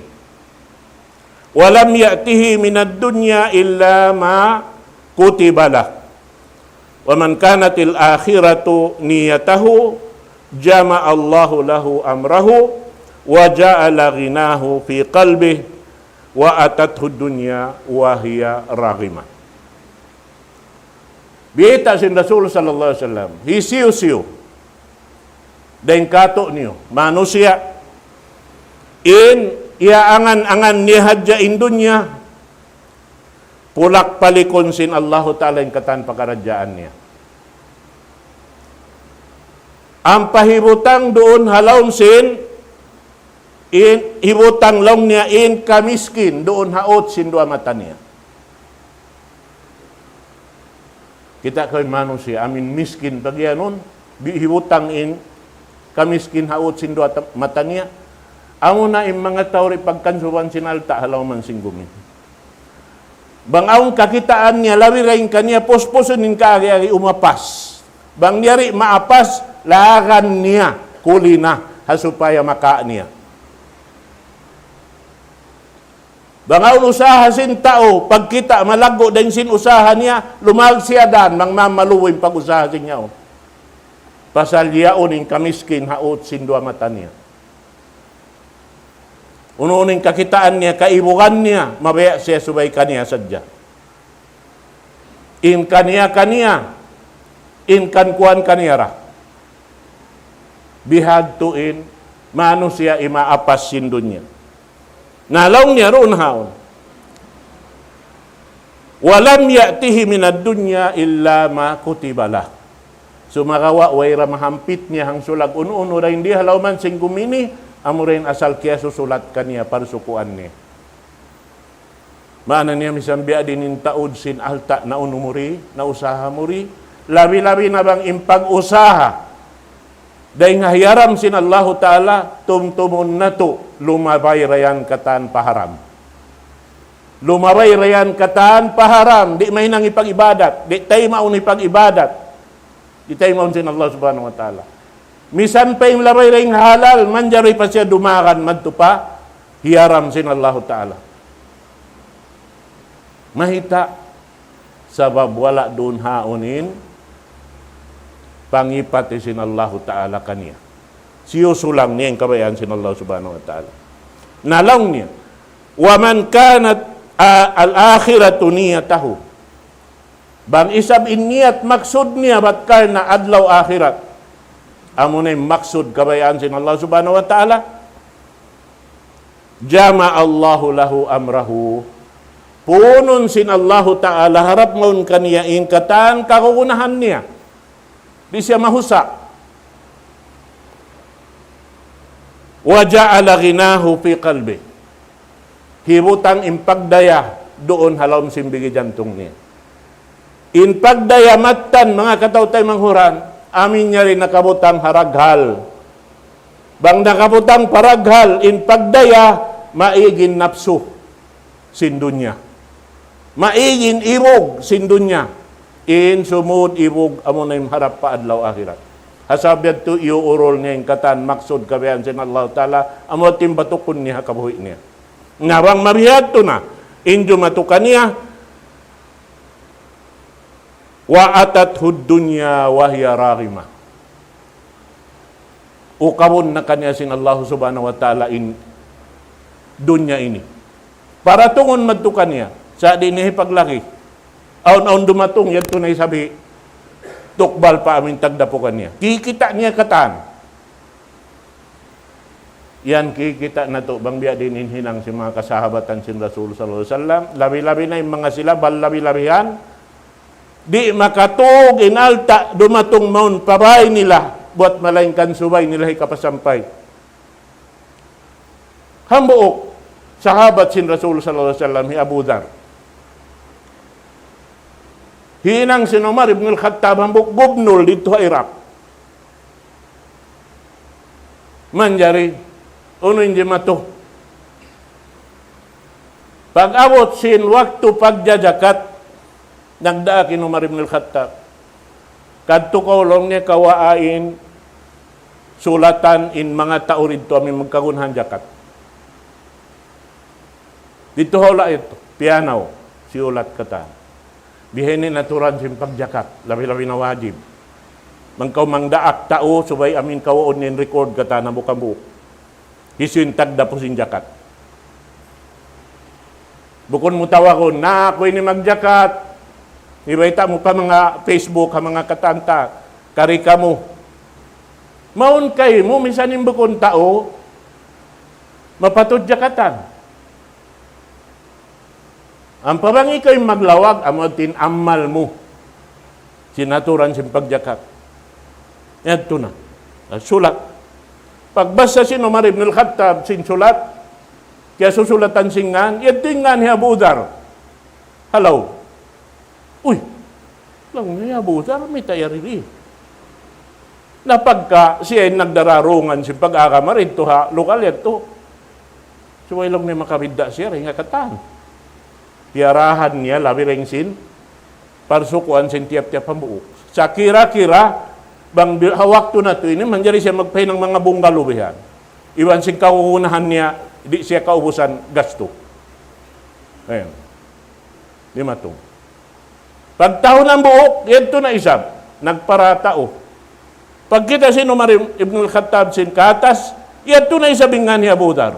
ولم يأته من الدنيا إلا ما كتب له ومن كانت الآخرة نيته جمع الله له أمره وجعل غناه في قلبه وأتته الدنيا وهي راغمة. Biyayta' sin Rasul sallallahu alayhi wasallam, hisiyu-siyu dayn katu'niyu, manusiya', in iyaangan-angan niya hadja in dunya, pulak-palikun sin Allahu Ta'ala in katan pakaradjaan niya. Ampa hibutang duun ha lawm sin, in, hibutang laung niya in kamiskin duun ha ut sin duwa mata niya. Kita' kaw in manusiya', amin miskin pagiyanun, di' hibutang in kamiskin ha ut sin duwa ta-, mata niya. Amuna in manga tau di' pagkansuban sin alta' ha lawm sin gumi. Bang awn kakitaan niya, labi dayn kaniya, puspusun in kaagi-agi umapas. Bang niya di' maapas, lagan niya, kuli na, ha supaya makaa niya. Bang awn usaha sin tau, pagkita' malaggu' dayn sin usaha niya, lumag siya dan, bang mamaluwi in pag-usaha sin yaun. Pasal yaun in kamiskin ha ut sin duwa mata niya. Unu-unu in kakitaan niya, kaibugan niya, mabaya' siya subay kaniya sadja. In kaniya-kaniya, in kan kuwan kaniya ra. Bihadtu in manusiya' imaapas sin dunya. Na laung niya duun haun. ولم يأته من الدنيا إلا ما كتب له. Sumagawa' way ra mahampit niya hangsulag unu-unu dayn di ha lawm sin gumi ini, amura in asal kiyasusulat kaniya parsukuan niya. Maana niya misan biya' diin in taud sin alta' na unu mu di, na usaha mu di, labi-labi na bang in pag-usaha dayn ha hiyaram sin Allahu Ta'ala, tumtumun natu', lumabay ra yan katan pa haram. Lumabay ra yan katan pa haram, di' mahinang ipag-ibadat, di' taymaun ipag-ibadat, di' taymaun sin Allah Subhanahu wa Ta'ala. Misan pa in labay dayn ha halal, manjari pa siya dumagan madtu pa hiyaram sin Allahu Ta'ala. Mayta'? Sabab wala' duun haun in pangipati sin Allahu Ta'ala kaniya. Siyusulang niya in kabayaan sin Allah Subhanahu wa Ta'ala. Na laung niya, ومن كانت, a-, الآخرة نيته. Bang isab in niyat maksud niya bat karna' adlaw akhirat. Amuna in maksud kabayaan sin Allah Subhanahu wa Ta'ala. جمع الله له أمره. Puunun sin Allahu Ta'ala harap mawn kaniya in katan kagunahan niya. Di' siya mahusa'. وجعل غناه في قلبه. Hibutang in pagdaya duun ha lawm sin bigi jantung niya. In pagdaya mattan, manga kataw-taymanghuran, amu in yari nakabutang ha raghal. Bang nakabutang pa raghal, in pagdaya maig in napsu. sin dunya. Maig in ibug sin dunya. In sumud ibug amuna in harap pa adlaw akhirat. Ha sabab yadtu iyuurul niya in katan maksud kabayaan sin Allah Ta'ala, amu in batukun niya ha kabuhi' niya. Na bang mabihadtu na, in jumatu kaniya, وأتته الدنيا وهي راغمة. Ukabun na kaniya sin Allah Subhanahu wa Ta'ala in dunya ini. Paratungun madtu kaniya, sa' di' niya hipaglagi. Awn-awn dumatung, yadtu na isab hi-, tukbal pa amu in tagdapu kaniya. Kikita' niya katan. Yan kikita' natu' bang biya' diin in hinang sin manga kasahabatan sin Rasul sallallahu alayhi wasallam. Labi-labi na in manga sila, bal labi-labihan. Di' makatug in alta' dumatung mawn pa bāy nila, buwat malaingkan subay nila hikapasampay. Hambuuk sahabat sin Rasul sallallahu alayhi wasallam, hi Abu Dhar. Hinang sin Umar ibn al-Khattab hambuuk gubnul didtu ha Iraq. Manjari, unu in jimatu. Pag-abut sin waktu pagjajakat, nagdaak in Umar ibn al-Khattab. Kadtu kaw laung niya kawaa in sulatan in manga tau didtu amu in magkagunahan jakat. Didtu ha hula' yadtu, piyanaw, siyulat katan. Bihaini in aturan sin pagjakat, labi-labi na wajib. Bang kaw mangdaak tau, subay amu in kawaun niya in record katan hambuuk-hambuuk. Hisiyu in tagdapu sin jakat. Bukun mu tawagun, "Na, aku ini magjakat." Hibayta' mu pa manga Facebook, ha manga katan ta, kari kamu. Mawn kaymu, misan in bukun tau, mapatut jakatan. Ampa bang ikaw in maglawag, amu in amal mu. Sin aturan sin pagjakat. Yadtu na. Sulat. Pagbasa sin Umar ibn al-Khattab sin sulat, kiyasusulatan sin ngan, yadtu in ngan hi Abu Dhar. Halaw. Uy, laung niya, "Abu Dhar, mayta' yari di?" Na pagka siya in nagdararungan sin pag-agama didtu ha lukal yadtu. Subay laung niya makabidda' siya dayn ha katan. Piyarahan niya labi dayn sin parsukuan sin tiyap-tiyap hambuuk. Sa' kira-kira, bang bi-, ha waktu natu' ini, manjari siya magpahinang manga bungalow bihan. Iban sin kagunahan niya, di' siya kaubusan gastu. Ayan. Dimatung. Pagtahun hambuuk, yadtu na isab, nagpara tau. Pagkita' sin Umar ibn al-Khattab sin katas, yadtu na isab in ngan hi Abu Dhar.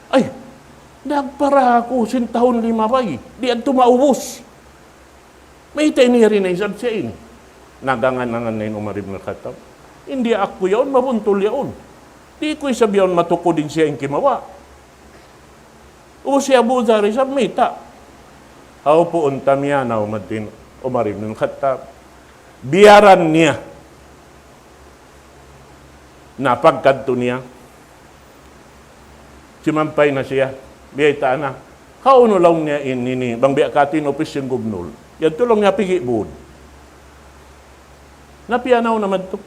"Ay, nagpara aku sin tahun limabay, di' yadtu maubus. Mayta' ini yari na isab siya ini?" Nagangan-angan na in Umar ibn al-Khattab. "Di' aku yaun, mabuntul yaun. Di' ku isab yaun matukud in siya in kimawa'." Ubus hi Abu Dhar isab mayta'. Hawpu unta miyanaw madtu in Umar ibn al-Khattab. Biyaran niya. Na pagkadtu niya, simampay na siya. Biyaytaan na. "Hawnu," laung niya, "in ini, bang biya' katu' in upis sin gubnul?" "Yadtu," laung niya, "pigi' būd." Na piyanaw na madtu.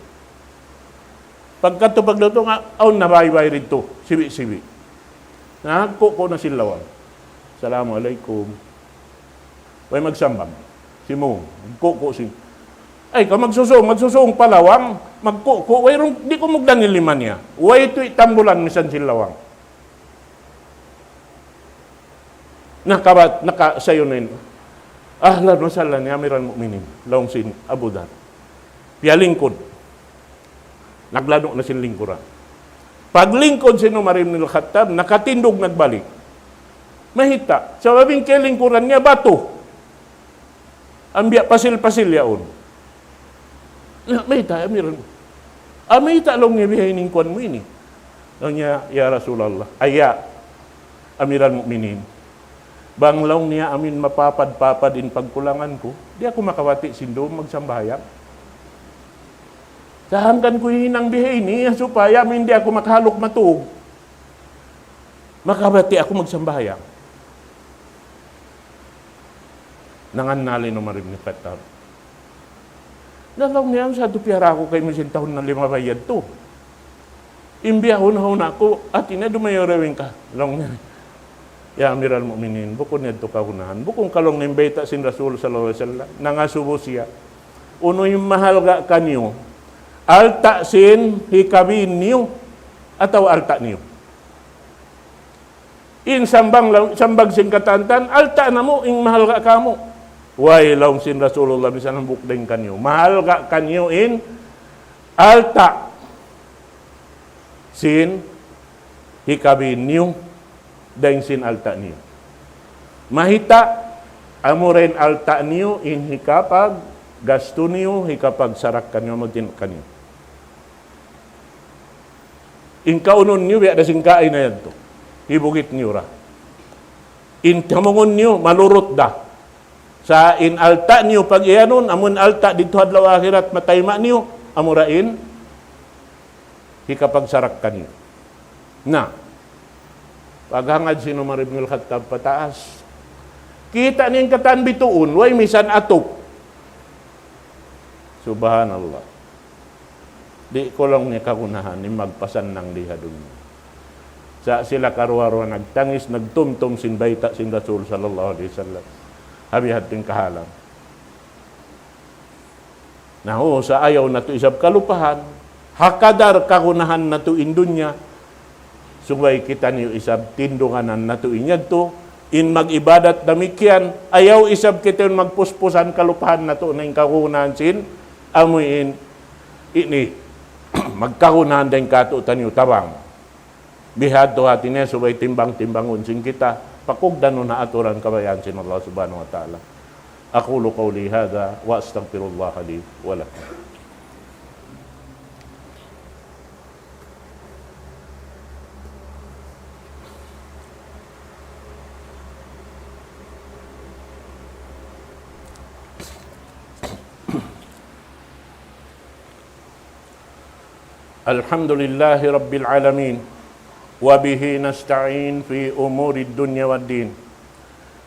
Pagkadtu paglutung, a-, awn na baybay didtu, sibi'-sibi'. Nagkuku' na sin lawang. "Assalamu alaykum." Way magsambag. Simung. Nagkuku' sin. Ay, kaw magsusung, magsusung pa lawang, magkuku', wayruun, di' kumugdan in lima niya. Way tuud tambulan misan sin lawang. Nakabat-, nakasayu na in, "Ahlan wa sahlan, ya Amiral Mu'minin," laung sin Abu Dhar. Piyalingkud. Naglanu' na sin lingkuran. Paglingkud sin Umar ibn al-Khattab, nakatindug nagbalik. Mayta', sabab in kiyalingkuran niya batu. Amu biya' pasil-pasil yaun. Na, "Mayta', Amiral?" "Ah, mayta'," laung niya, "bihaini in kuwan mu ini?" Laung niya, "Ya Rasulallah, ay, ya Amiral Mu'minin, bang," laung niya, "amin mapapad-papad in pagkulangan ku, di' aku makabati' sin dum magsambahayang. Sa' hangkan ku hinang bihaini, supaya amin di' aku makahaluk matug. Makabati' aku magsambahayang." Nangannal in Umar ibn Khattab. Na laung niya, "Sa' tu piyara aku kaymu sin tahun na limabay yadtu. In biyahun-hun aku, hati niya dumayaw ra in ka," laung niya. Ya Amiral Mu'minin, bukun yadtu kagunahan. Bukun ka laung niya in bayta' sin Rasul sallallahu alayhi wasallam. Nangasubu siya. Unu in mahalga' kaniyu? Alta' sin hikabin niyu atawa alta' niyu? In sambang laung, sambag sin katantan, alta' namu' in mahalga' kamu. Way, laung sin Rasulullah, misan hambuuk dayn kaniyu. Mahalga' kaniyu in alta' sin hikabin niyu dayn sin alta' niyu. Mayta'? Amura in alta' niyu in hikapaggastu niyu, hikapagsarak kaniyu, amu in kaniyu. In kaunun niyu, biya' da sin kaina yadtu. Hibugit niyu ra. In tamungun niyu, malurut da. Sa' in alta' niyu pag-iyanun, amun alta' didtu ha adlaw akhirat, matayma' niyu, amura in hikapagsarak kaniyu. Na, paghangad sin Umar ibn al-Khattab pataas, kita' niya in katan bituun, way misan atup. Subhanallah. Di' ku laung niya kagunahan in magpasannang di ha dunya. Sa' sila karuwa-ruwa nagtangis, nagtumtum sin bayta' sin Rasul sallallahu alayhi wasallam. Ha bihadtu in kahalan. Na, uu, sa' ayaw natu' isab kalupahan. Ha kadar kagunahan natu' in dunya, subay kitaniyu isab tindunganan natu' in yadtu, in mag-ibadat damikkiyan, ayaw isab kitaniyu magpuspusan kalupahan natu' na in kagunahan sin, amu in, ini, magkagunahan dayn kātu'niyu tabang. Bihadtu hati niya subay timbang-timbangun sin kita, pakugdanun ha aturan kabayaan sin Allah Subhanahu wa Ta'ala. أقول قولي هذا وأستغفر الله لي ولكم. الحمد لله رب العالمين، وبه نستعين في أمور الدنيا والدين،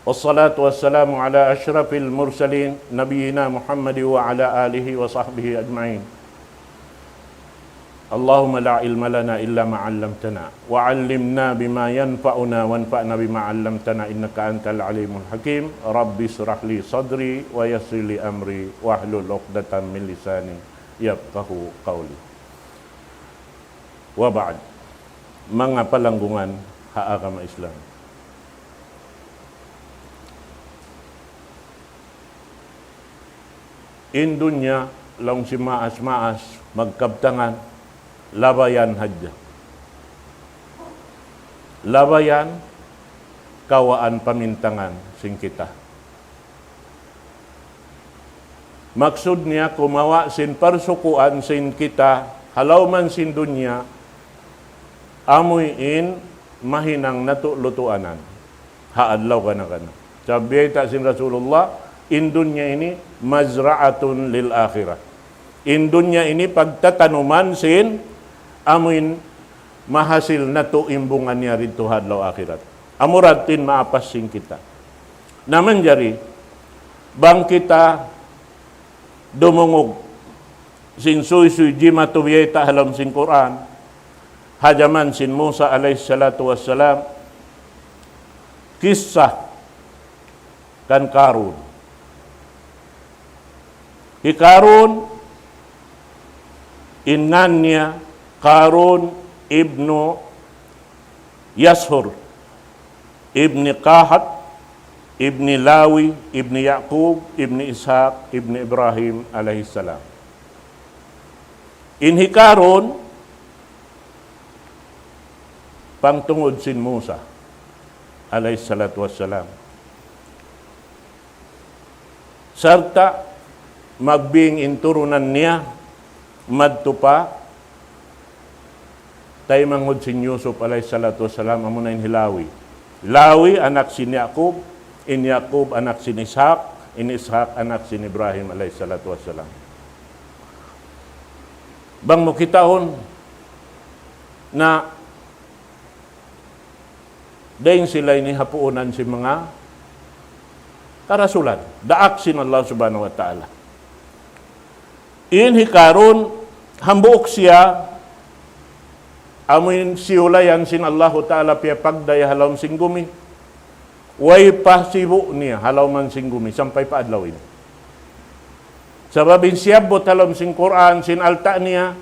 والصلاة والسلام على أشرف المرسلين نبينا محمد وعلى آله وصحبه أجمعين. اللهم لا علم لنا إلا ما علمتنا، وعلمنا بما ينفعنا، وانفعنا بما علمتنا، إنك أنت العليم الحكيم. رب اشرح لي صدري ويسر لي أمري واحلل عقدة من لساني يفقهوا قولي. وبعد. Manga palanggungan ha agama Islam. In dunya, laung sin maas-maas, magkabtangan, labayan hadja. Labayan, kawaan pamintangan sin kita. Maksud niya, kumawa' sin parsukuan sin kita, ha lawm sin dunya, amuin mahinang natu' lutuanan ha adlaw gana-gana. Sabab biyayta' sin Rasulullah, in dunya ini مزرعة للآخرة. In dunya ini pagtatanuman sin amuin mahasil natu' in bunga niya didtu ha adlaw akhirat. Amura tuud in maapas sin kita. Na manjari, bang kita dumungug sin suysuy jimatu biyayta' ha lawm sin Qur'an, ha jaman sin Musa alayhi salatu wassalam, kissa kan Karun. Hi Karun, in ngan niya Karun ibnu Yashur, ibni Kahat, ibni Lawi, ibni Ya'qub, ibni Ishaq, ibni Ibrahim alayhi salam. In hi Karun, pangtungud sin Musa alayhi salatu wassalam. Sarta' magbing in turunan niya madtu pa taymanghud sin Yusuf alayhi salatu wassalam, amuna in hi Lawi. Lawi anak sin Ya'qub, in Ya'qub anak sin Ishaq, in Ishaq anak sin Ibrahim alayhi salatu wassalam. Bang mu kitaun na dayn sila ini ha puunan sin manga karasulan, daak sin Allah Subhanahu wa Ta'ala. In hi Karun, hambuuk siya, amuin siyulayan sin Allahu Ta'ala piyapagdaya ha lawm sin gumi. Way pa sibu' niya ha lawm sin gumi sampay pa adlaw ini. Sabab in siyabbut ha lawm sin Qur'an, sin alta' niya,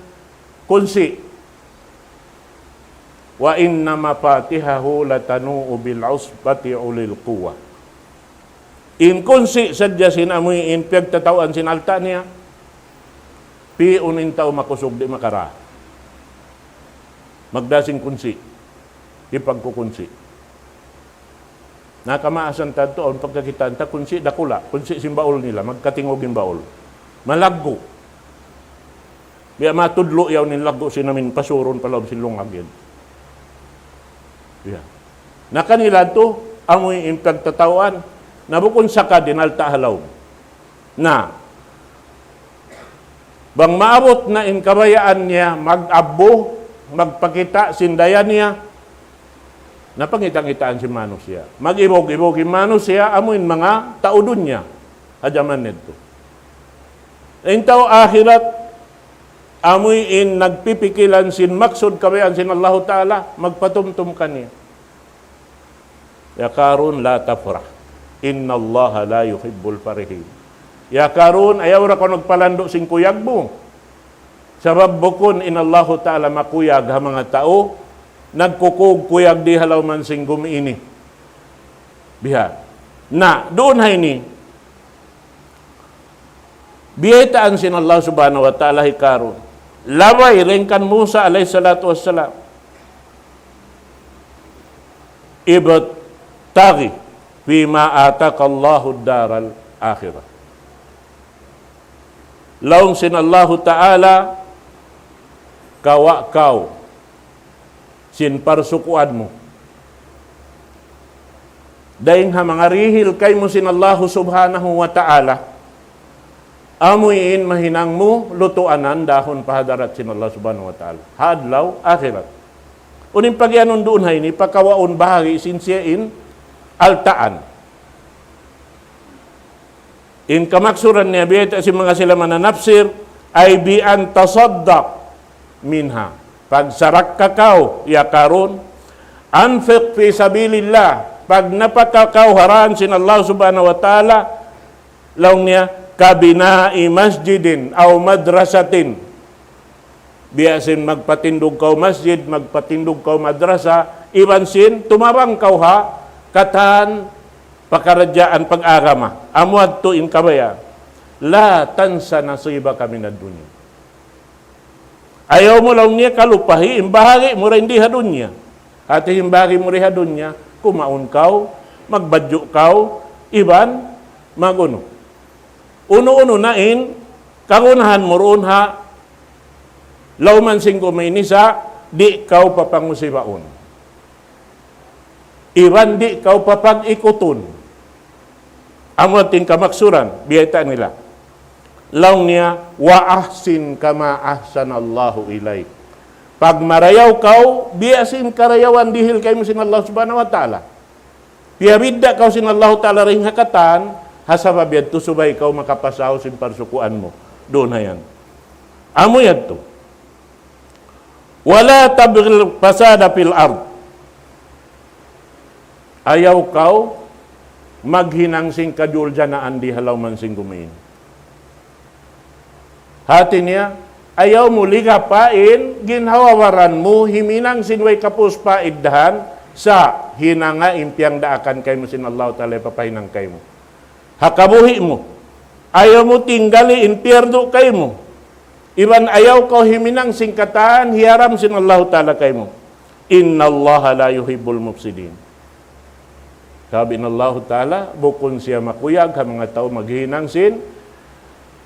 kunsi'. وإن مفاتحه لتنوء بالعصبة أولي القوة. In kunsi' sadja sin amuin piyagtatawaan sin alta' niya, pi'un in tau makusug di' makara. Magda sin kunsi', hipagkukunsi'. Na kamaasan ta tuud, awn pagkakitaan ta, kunsi' dakula', kunsi' sin baul nila, magkatingug in baul. Malaggu'. Biya' matudlu' yaun in laggu' sin amin pasurun pa lawm sin lungag yan. Ya. Na kanila tu, amuin pagtatawaan, na bukun sakad in alta' ha lawm. Na, bang maabut na in kabayaan niya, mag-abbu, magpakita' sin daya niya, na pangita'-ngitaan sin manusiya'. Mag-ibug-ibug in manusiya', amuin manga tau dunya, ha jaman yadtu. In tau akhirat, amuin nagpipikilan sin maksud kabayaan sin Allahu Ta'ala, magpatumtum kaniya. Ya Karun, لا تفرح. إن الله لا يحب الفرحين. Ya Karun, ayaw da kaw magpalandu' sin kuyag mu. Sabab bukun in Allahu Ta'ala makuyag ha manga tau nagkukuyag di ha lawm sin gumi ini. Biha'. Na, duun ha ini, biyaytaan sin Allah Subhanahu wa Ta'ala hi Karun. Labay dayn kan Musa alayhi salatu wassalam. ابتغ فيما آتاك الله الدار الآخرة. Laung sin Allahu Ta'ala, kawa' kaw sin parsukuan mu dayn ha manga dihil kaymu sin Allahu Subhanahu wa Ta'ala, amuin mahinang mu lutuanan dahun pa hadarat sin Allah Subhanahu wa Ta'ala ha adlaw akhirat. Unu in pagiyanun duun ha ini, pakawaun bahagi' sin siya in altaan. In kamaksuran niya, biyayta' sin manga sila mananapsir, ay بأن تصدق منها. Pagsarakka kaw, ya Karun, أنفق في سبيل الله, pagnapaka kaw ha dān sin Allah Subhanahu wa Ta'ala, laung niya, كبناء مسجد أو مدرسة. Biya' sin magpatindug kaw masjid, magpatindug kaw madrasa, iban sin tumabang kaw ha katan pakaradjaan pag-agama. Amu yadtu in kabaya'. لا تنس نصيبك من الدنيا. Ayaw mu, laung niya, kalupahi in bahagi' mu dayn di ha dunya. Hati in bahagi' mu di ha dunya, kumaun kaw, magbadju' kaw, iban mag-unu. Unu-unu na in kagunahan mu duun ha lawm sin gumi ini sa' di' kaw papangusibaun. Iban di' kaw papag-ikutun. Amu in kamaksuran, biyayta' nila. Laung niya, وأحسن كما أحسن الله إليك. Pagmarayaw kaw, biya' sin karayawan dihil kaymu sin Allah Subhanahu wa Ta'ala. Piyabidda' kaw sin Allahu Ta'ala dayn ha katan, ha sabab yadtu subay kaw makapasaw sin parsukuan mu. Duun ha yan. Amu yadtu. ولا تبغ الفساد في الأرض. Ayaw kaw maghinang sin kajuljanaan di ha lawm sin gumi ini. Hati niya, ayaw mu ligapa in ginhawa-baran mu himinang sin way kapus-paiddahan sa' hinanga in piyangdaakan kaymu sin Allahu Ta'ala hipapahinang kaymu. Ha kabuhi' mu, ayaw mu tinggali in piyardu kaymu. Iban ayaw kaw himinang sin katan hiyaram sin Allahu Ta'ala kaymu. إن الله لا يحب المفسدين. Sabab in Allahu Ta'ala, bukun siya makuyag ha manga tau maghinang sin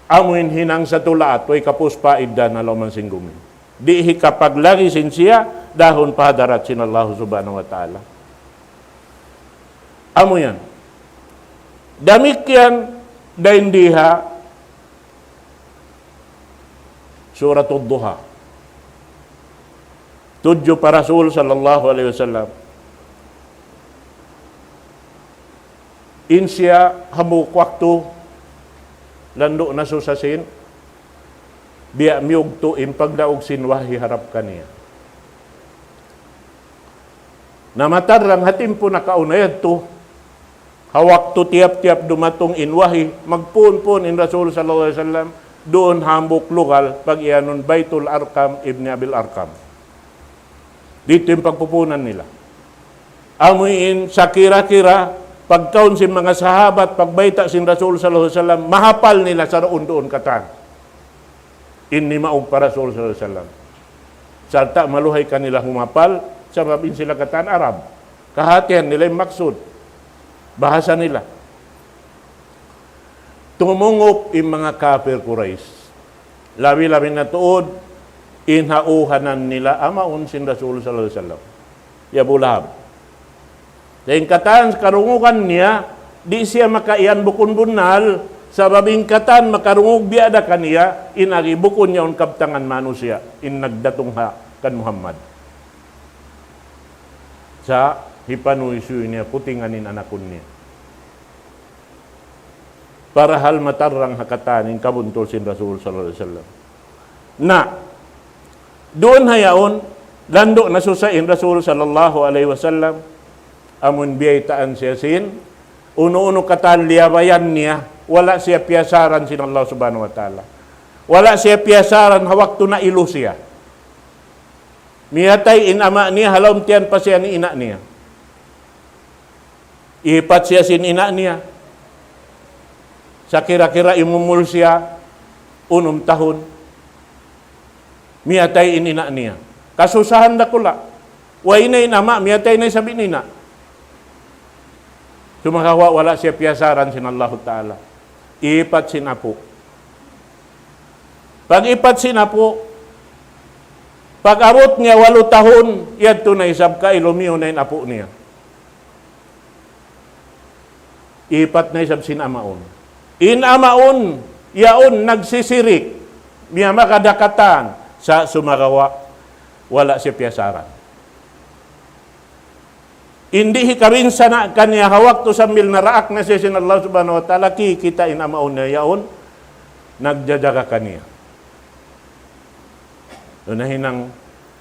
amuin hinang sa tulaat, way kapus-paiddahan ha lawm sin gumi. Di' hikapaglagi sin siya, dahun pa hadarat sin Allah Subhanahu wa Ta'ala. Amu yan. Damikkiyan dayn di ha Suratul Duha. Tudju pa Rasul sallallahu alayhi wasallam. In siya hambuuk waktu landu' na susa sin, biya' miyugtu' in pagdaug sin wahyi harap kaniya. Na matarrang ha timpu nakauna yadtu, Ha waktu tiyap-tiyap dumatung in wahi, magpuun-puun in Rasul sallallahu alayhi wasallam, duun hambuuk lugal, pag-iyanun Baytul Arqam ibni Abil Arqam. Ditu in pagpupunan nila. Amu in sakira-kira, pagkaun sin manga sahabat, pagbayta' sin Rasul sallallahu alayhi wasallam, mahapal nila sa duun-duun katan. In nimaug pa Rasul sallallahu alayhi wasallam. Sarta' maluhay kanila humapal, sabab in sila katan Arab. Kahatihan nila in maksud. Bahasa nila. Tumungup in manga kapir Quraysh. Labi-labi na tuud, in ha uhanan nila amaun sin Rasul sallallahu alayhi wasallam. Ya Abu Lahab. Sa' in katan karungugan niya, di' siya makaiyan bukun bunnal, sabab in katan makarungug biya' da kaniya, in agi bukun niya un kabtangan manusiya', in nagdatung ha kan Muhammad. Sa' hipanuysuy niya putingan in anakun niya. Parahal matarrang ha katan in kabuntul sin Rasul sallallahu alayhi wasallam. Na, duun ha yaun, landu' na susa in Rasul sallallahu alayhi wasallam, amun biyaytaan siya sin, unu-unu katan liyabayan niya, wala' siya piyasaran sin Allah subhanahu wa ta'ala. Wala' siya piyasaran ha waktu nailu siya. Miyatay in ama' niya, ha lawm tiyan pa siya ni ina' niya. Ipat siya sin ina' niya. Sa' kira-kira imumul siya, unum tahun. Miyatay in ina' niya. Kasusahan dakula'. Way na in ama', miyatay na isab in ina'. Sumagawa' wala' siya piyasaran sin Allahu Ta'ala. Ipat sin apu'. Pag-ipat sin apu', pag-abut niya walu tahun, yadtu na isab kailu miyu na in apu' niya. Ipat na isab sin amaun. In amaun, yaun nagsisirik, miyamagad ha katan, sa' sumagawa', wala' siya piyasaran. Di' hikabinsana' kaniya ha waktu sambil naraak na siya sin Allah subhanahu wa ta'ala, kikita' in amaun niya yaun, nagjajaga kaniya. Yadtu na hinang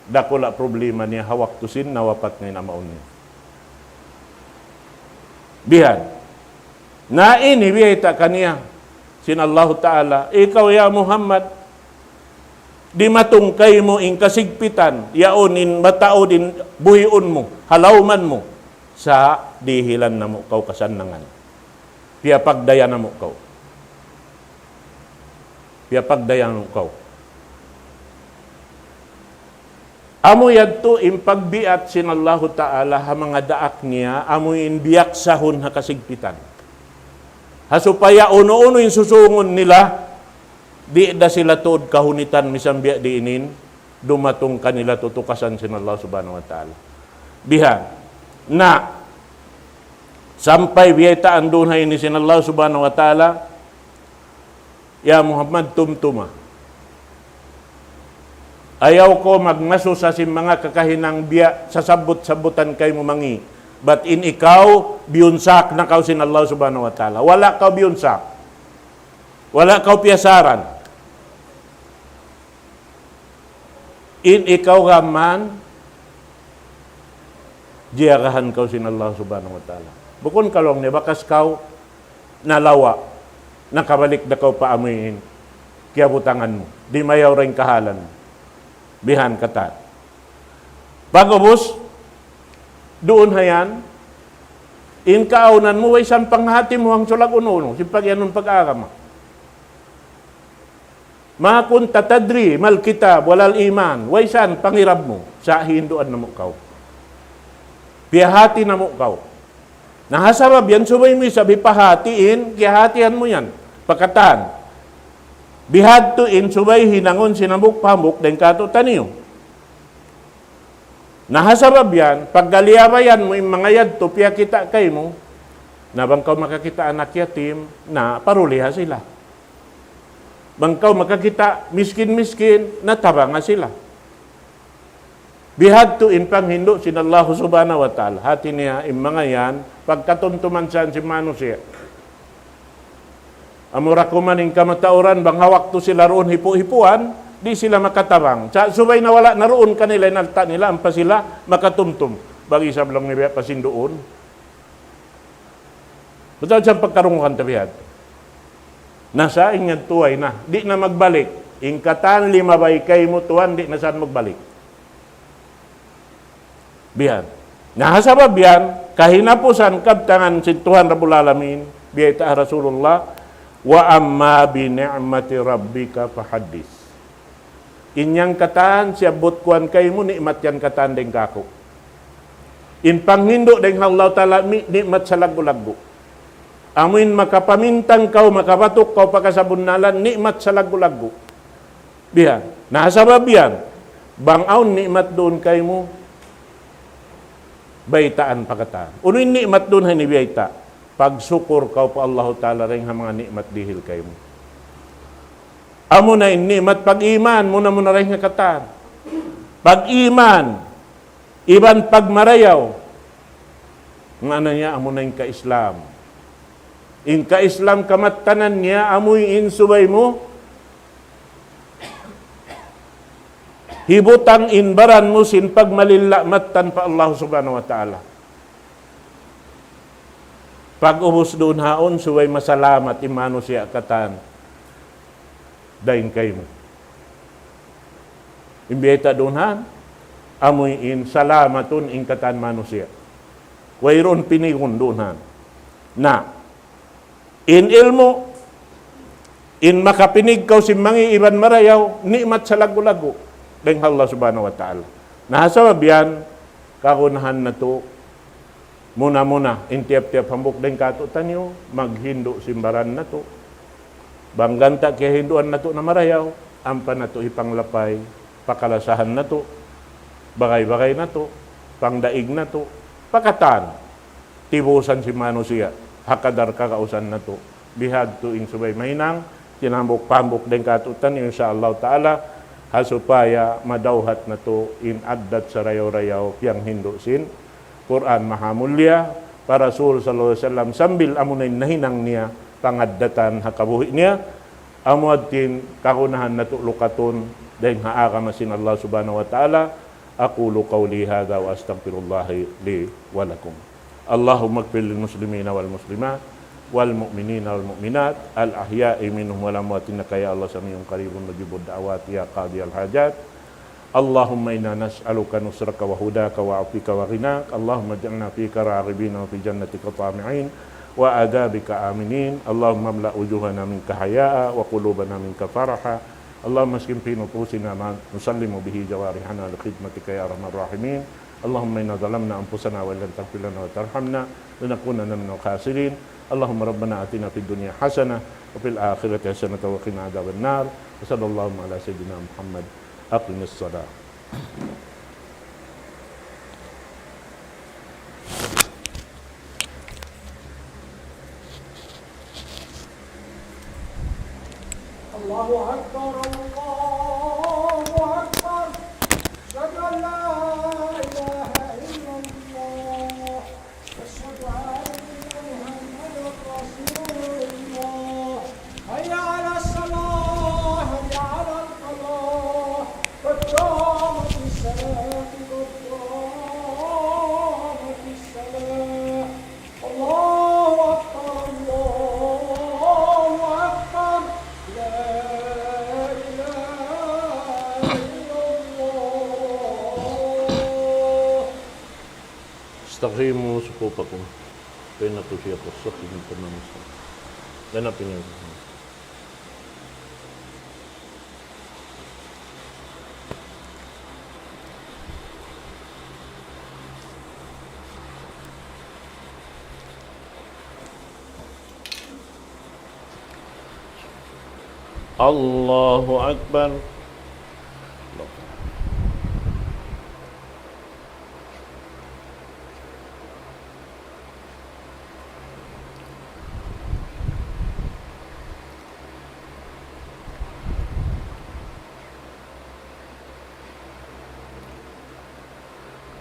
dakula' problema niya ha waktu sin nawapat na in amaun niya. Bihan. Na ini biyayta' kaniya sin Allahu Ta'ala, ikaw ya Muhammad, dimatung kaymu in kasigpitan, yaun in mataud in buhiun mu, ha lawman mu, sa' dihilan namu' kaw kasannangan. Piyapagdaya namu' kaw. Piyapagdaya namu' kaw. Amu yadtu in pagbiat sin Allahu Ta'ala ha manga daak niya, amu in biyaksahun ha kasigpitan. Ha supaya unu-unu in susungun nila, di' da sila tuud kahunitan misan biya' diin in dumatung kanila tutukasan sin Allah subhanahu wa ta'ala. Bihan. Na, sampay biyaytaan duun ha ini sin Allah subhanahu wa ta'ala, ya Muhammad, tumtuma. Ayaw kaw magmasusa sin manga kakahinang biya' sasabbut-sabbutan kaymu mangi'. Bat in ikaw, biyunsak na kaw sin Allah subhanahu wa ta'ala. Wala' kaw biyunsak. Wala' kaw piyasaran. In ikaw gam mayan, jiyagahan kaw sin Allah subhanahu wa ta'ala. Bukun kalu niya bakas kaw nalawa', nakabalik da kaw pa amuin kiyabutangan mu. Di' mayaw da in kahalan mu. Bihan katan. Pag'ubus, duun ha yan, in kaawnan mu, way sa panghati mu hangsulag unu-unu, sin pag-iyanun pag-agama. ما كنت تدري ما الكتاب ولا الإيمان. Way sa in pangirab mu, sa' hinduan namu' kaw. Piyahati namu' kaw. Na ha sabab yan, subay mu isab hipahati in, kiyahatihan mu yan. Pa katan. Bihadtu in subay hinangun sin hambuuk pa hambuuk dayn kātu'niyu. Na ha sabab yan, pagga liyabayan mu in manga yadtu piyakita' kaymu, na bang kaw makakita' anak yatim, na paruliha sila. Bang kaw makakita' miskin-miskin, na tabanga sila. Bihadtu in panghindu' sin Allahu subhanahu wa ta'ala. Hati niya in manga yan, pagkatumtuman sa sin manusiya'. Amura kuman in kamatauran, bang ha waktu sila duun hipu'-hipuan, di' sila makatabang. Sa' subay na wala' na duun kanila in alta' nila, ampa sila makatumtum. Bang isab laung niya biya' pa sin duun. Bitaw sa pagkarungugan ta biya' hādtu. Na sa in yan tuway na. Di' na magbalik. In katan limabay kaymu tuwan, di' na sa magbalik. Biya' yan. Na ha sabab yan, kahinapusan kabtangan sin Tuhan Rabbul Alamin, biyayta' ha Rasulullah, وَأَمَّا بِنِعْمَةِ رَبِّكَ فَحَدِّثْ. In yan katan, siyabbut ku yan kaymu, ni'mat yan katan dayn kāku'. In panghindu' dayn ha Allah Ta'ala, mi-, ni'mat salaggu'-laggu'. Amu in makapamintang kaw, makabatuk kaw pa kasabunnalan, ni'mat salaggu'-laggu'. Biya' yan. Na ha sabab yan, bang awn ni'mat duun kaymu, baytaan pa katan. Unu in ni'mat duun ha ini biyayta'? Pagsukur kaw pa Allahu Ta'ala dayn ha manga ni'mat dihil kaymu. Amuna in ni'mat pag-iman, muna-muna dayn ha katan. Pag-iman, iban pagmarayaw. Maana niya, amuna in ka-Islam. In ka-Islam kamattanan niya, amu in subay mu hibutang in baran mu sin pagmalilla' mattan pa Allah Subhanahu wa Ta'ala. Pag-ubus duun haun, subay masalamat in manusiya' katan dayn kaymu. In biyayta' duun han, amu in salamatun in katan manusiya'. Wayruun pinigun duun han. Na, in ilmu', in makapinig kaw sin mangi' iban marayaw, ni'mat salaggu'-laggu' dayn ha Allah Subhanahu wa Ta'ala. Na ha sabab yan, kagunahan natu', muna-muna, in tiyap-tiyap hambuuk dayn kātu'niyu, maghindu' sin baran natu'. Bang ganta' kiyahinduan natu' na marayaw, ampa natu' hipanglapay, pa kalasahan natu', bagay-bagay natu', pangdaig natu', pa katan, tibusan sin manusiya', ha kadar kagausan natu'. Bihādtu in subay mahinang, sin hambuuk-hambuuk dayn kātu'niyu, insya Allah Ta'ala, ha supaya madawhat natu' in addat sarayaw-rayaw, piyanghindu' sin Qur'an Mahamulliya, pa Rasul sallallahu alayhi wasallam, sambil amuna in nahinang niya, pangaddatan ha kabuhi' niya, amu yadtu in kagunahan natu' lukatun, dayn ha agama sin Allah Subhanahu wa Ta'ala. أقول قولي هذا وأستغفر الله لي ولكم. اللهم اغفر للمسلمين والمسلمات والمؤمنين والمؤمنات الأحياء منهم والأموات إنك يا الله سميع قريب مجيب الدعوات يا قاضي الحاجات. اللهم إنا نسألك نصرك وهداك وعفوك وغناك. اللهم اجعلنا فيك راغبين وفي جنتك طامعين وعذابك آمنين. اللهم املأ وجوهنا منك حياء وقلوبنا منك فرحا. اللهم اسكن في نفوسنا ما نسلم به جوارحنا لخدمتك يا أرحم الراحمين. اللهم إنا ظلمنا أنفسنا وإن لم تغفر لنا وترحمنا لنكونن من الخاسرين. اللهم ربنا آتنا في الدنيا حسنة وفي الآخرة حسنة وقنا عذاب النار. وصلى الله على سيدنا محمد. أقم الصلاة. الله أكبر، الله أكبر. أشهد أن لا إله إلا الله. أشهد أن محمدا رسول الله. حي على الصلاة، حي على الفلاح. قد قامت الصلاة، قد قامت الصلاة. الله أكبر، الله أكبر. لا إله إلا الله. استقيموا صفوفكم. فإن توفيق الصف من تمام الصلاة. لنا في نعمة. الله أكبر.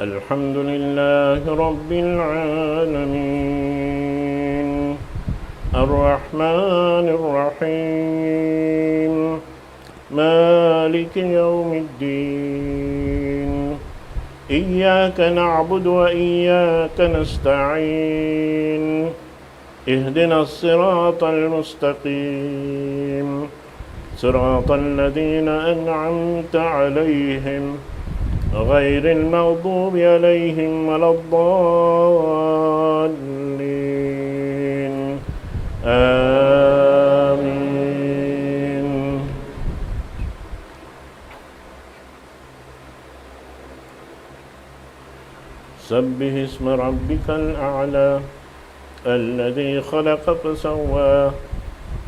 الحمد لله رب العالمين. الرحمن الرحيم. مالك يوم الدين. إياك نعبد وإياك نستعين. اهدنا الصراط المستقيم، صراط الذين أنعمت عليهم، غير المغضوب عليهم ولا الضالين. آمين. سبح اسم ربك الأعلى، الذي خلق فسوى،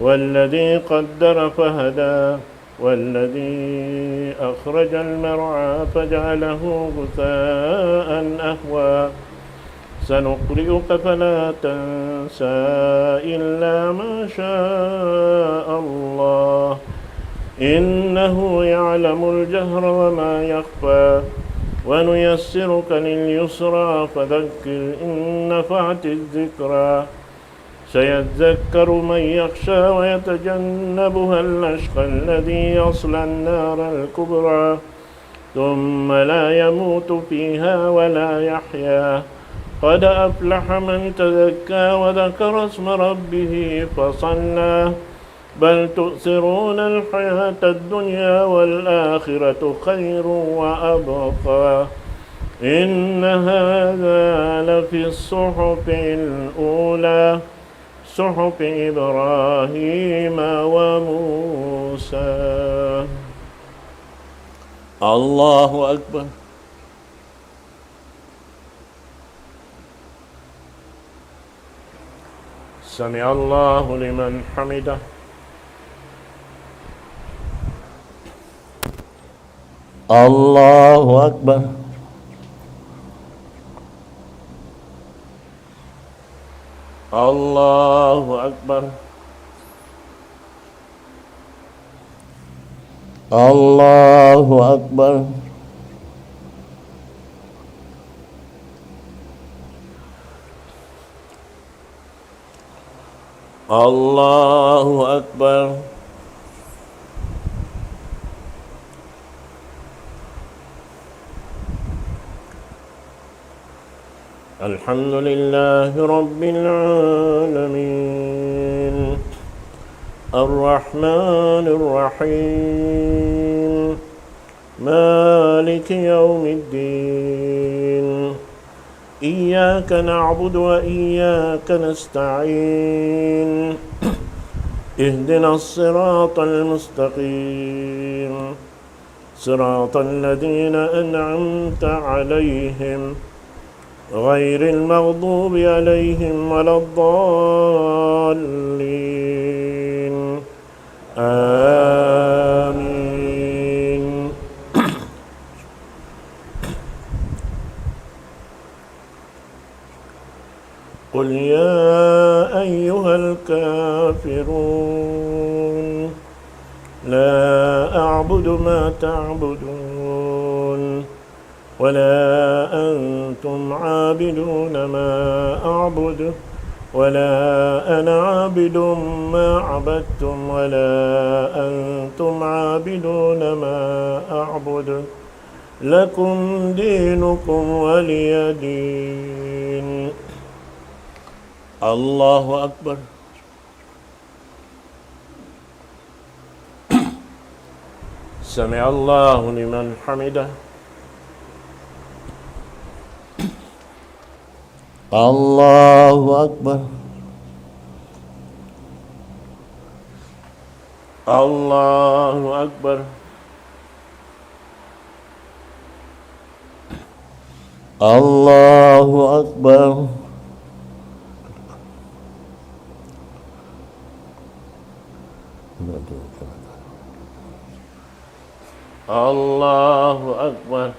والذي قدر فهدى، والذي أخرج المرعى فجعله غثاء أحوى. سنقرئك فلا تنسى إلا ما شاء الله، إنه يعلم الجهر وما يخفى، ونيسرك لليسرى، فذكر إن نفعت الذكرى، سيذكر من يخشى ويتجنبها الأشقى الذي يصلى النار الكبرى، ثم لا يموت فيها ولا يحيا، قد أفلح من تزكى وذكر اسم ربه فصلى، بل تؤثرون الحياة الدنيا والآخرة خير وأبقى، إن هذا لفي الصحف الأولى، صحف إبراهيم وموسى. الله أكبر. سمع الله لمن حمده. الله أكبر. الله أكبر. الله أكبر. الله أكبر. الحمد لله رب العالمين. الرحمن الرحيم. مالك يوم الدين. إياك نعبد وإياك نستعين. اهدنا الصراط المستقيم، صراط الذين أنعمت عليهم، غير المغضوب عليهم ولا الضالين. آمين. قل يا أيها الكافرون، لا أعبد ما تعبدون، ولا أنتم عابدون ما أعبد، ولا أنا عابد ما عبدتم، ولا أنتم عابدون ما أعبد. لكم دينكم ولي دين. الله أكبر. سمع الله لمن حمده. الله أكبر. الله أكبر. الله أكبر. الله أكبر.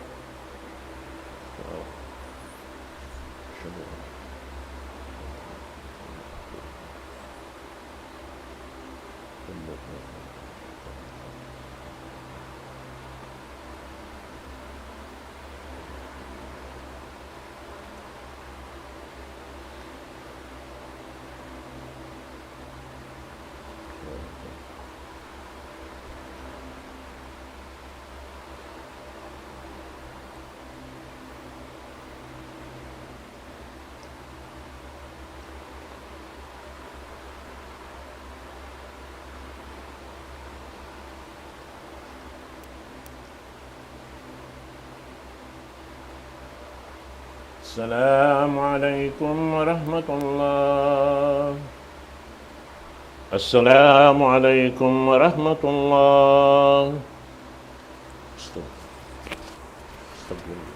السلام عليكم ورحمة الله. السلام عليكم ورحمة الله. استغفر. استغفر الله.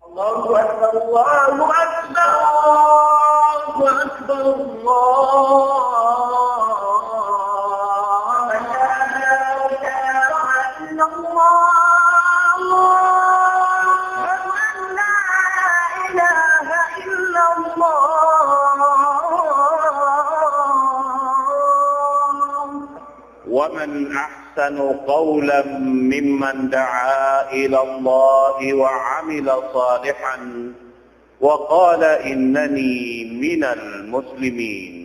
الله أكبر، الله أكبر، الله أكبر، الله. لا إله إلا الله. أشهد أن لا إله إلا الله. ومن أحسن قولا ممن دعا إلى الله وعمل صالحا وقال إنني من المسلمين.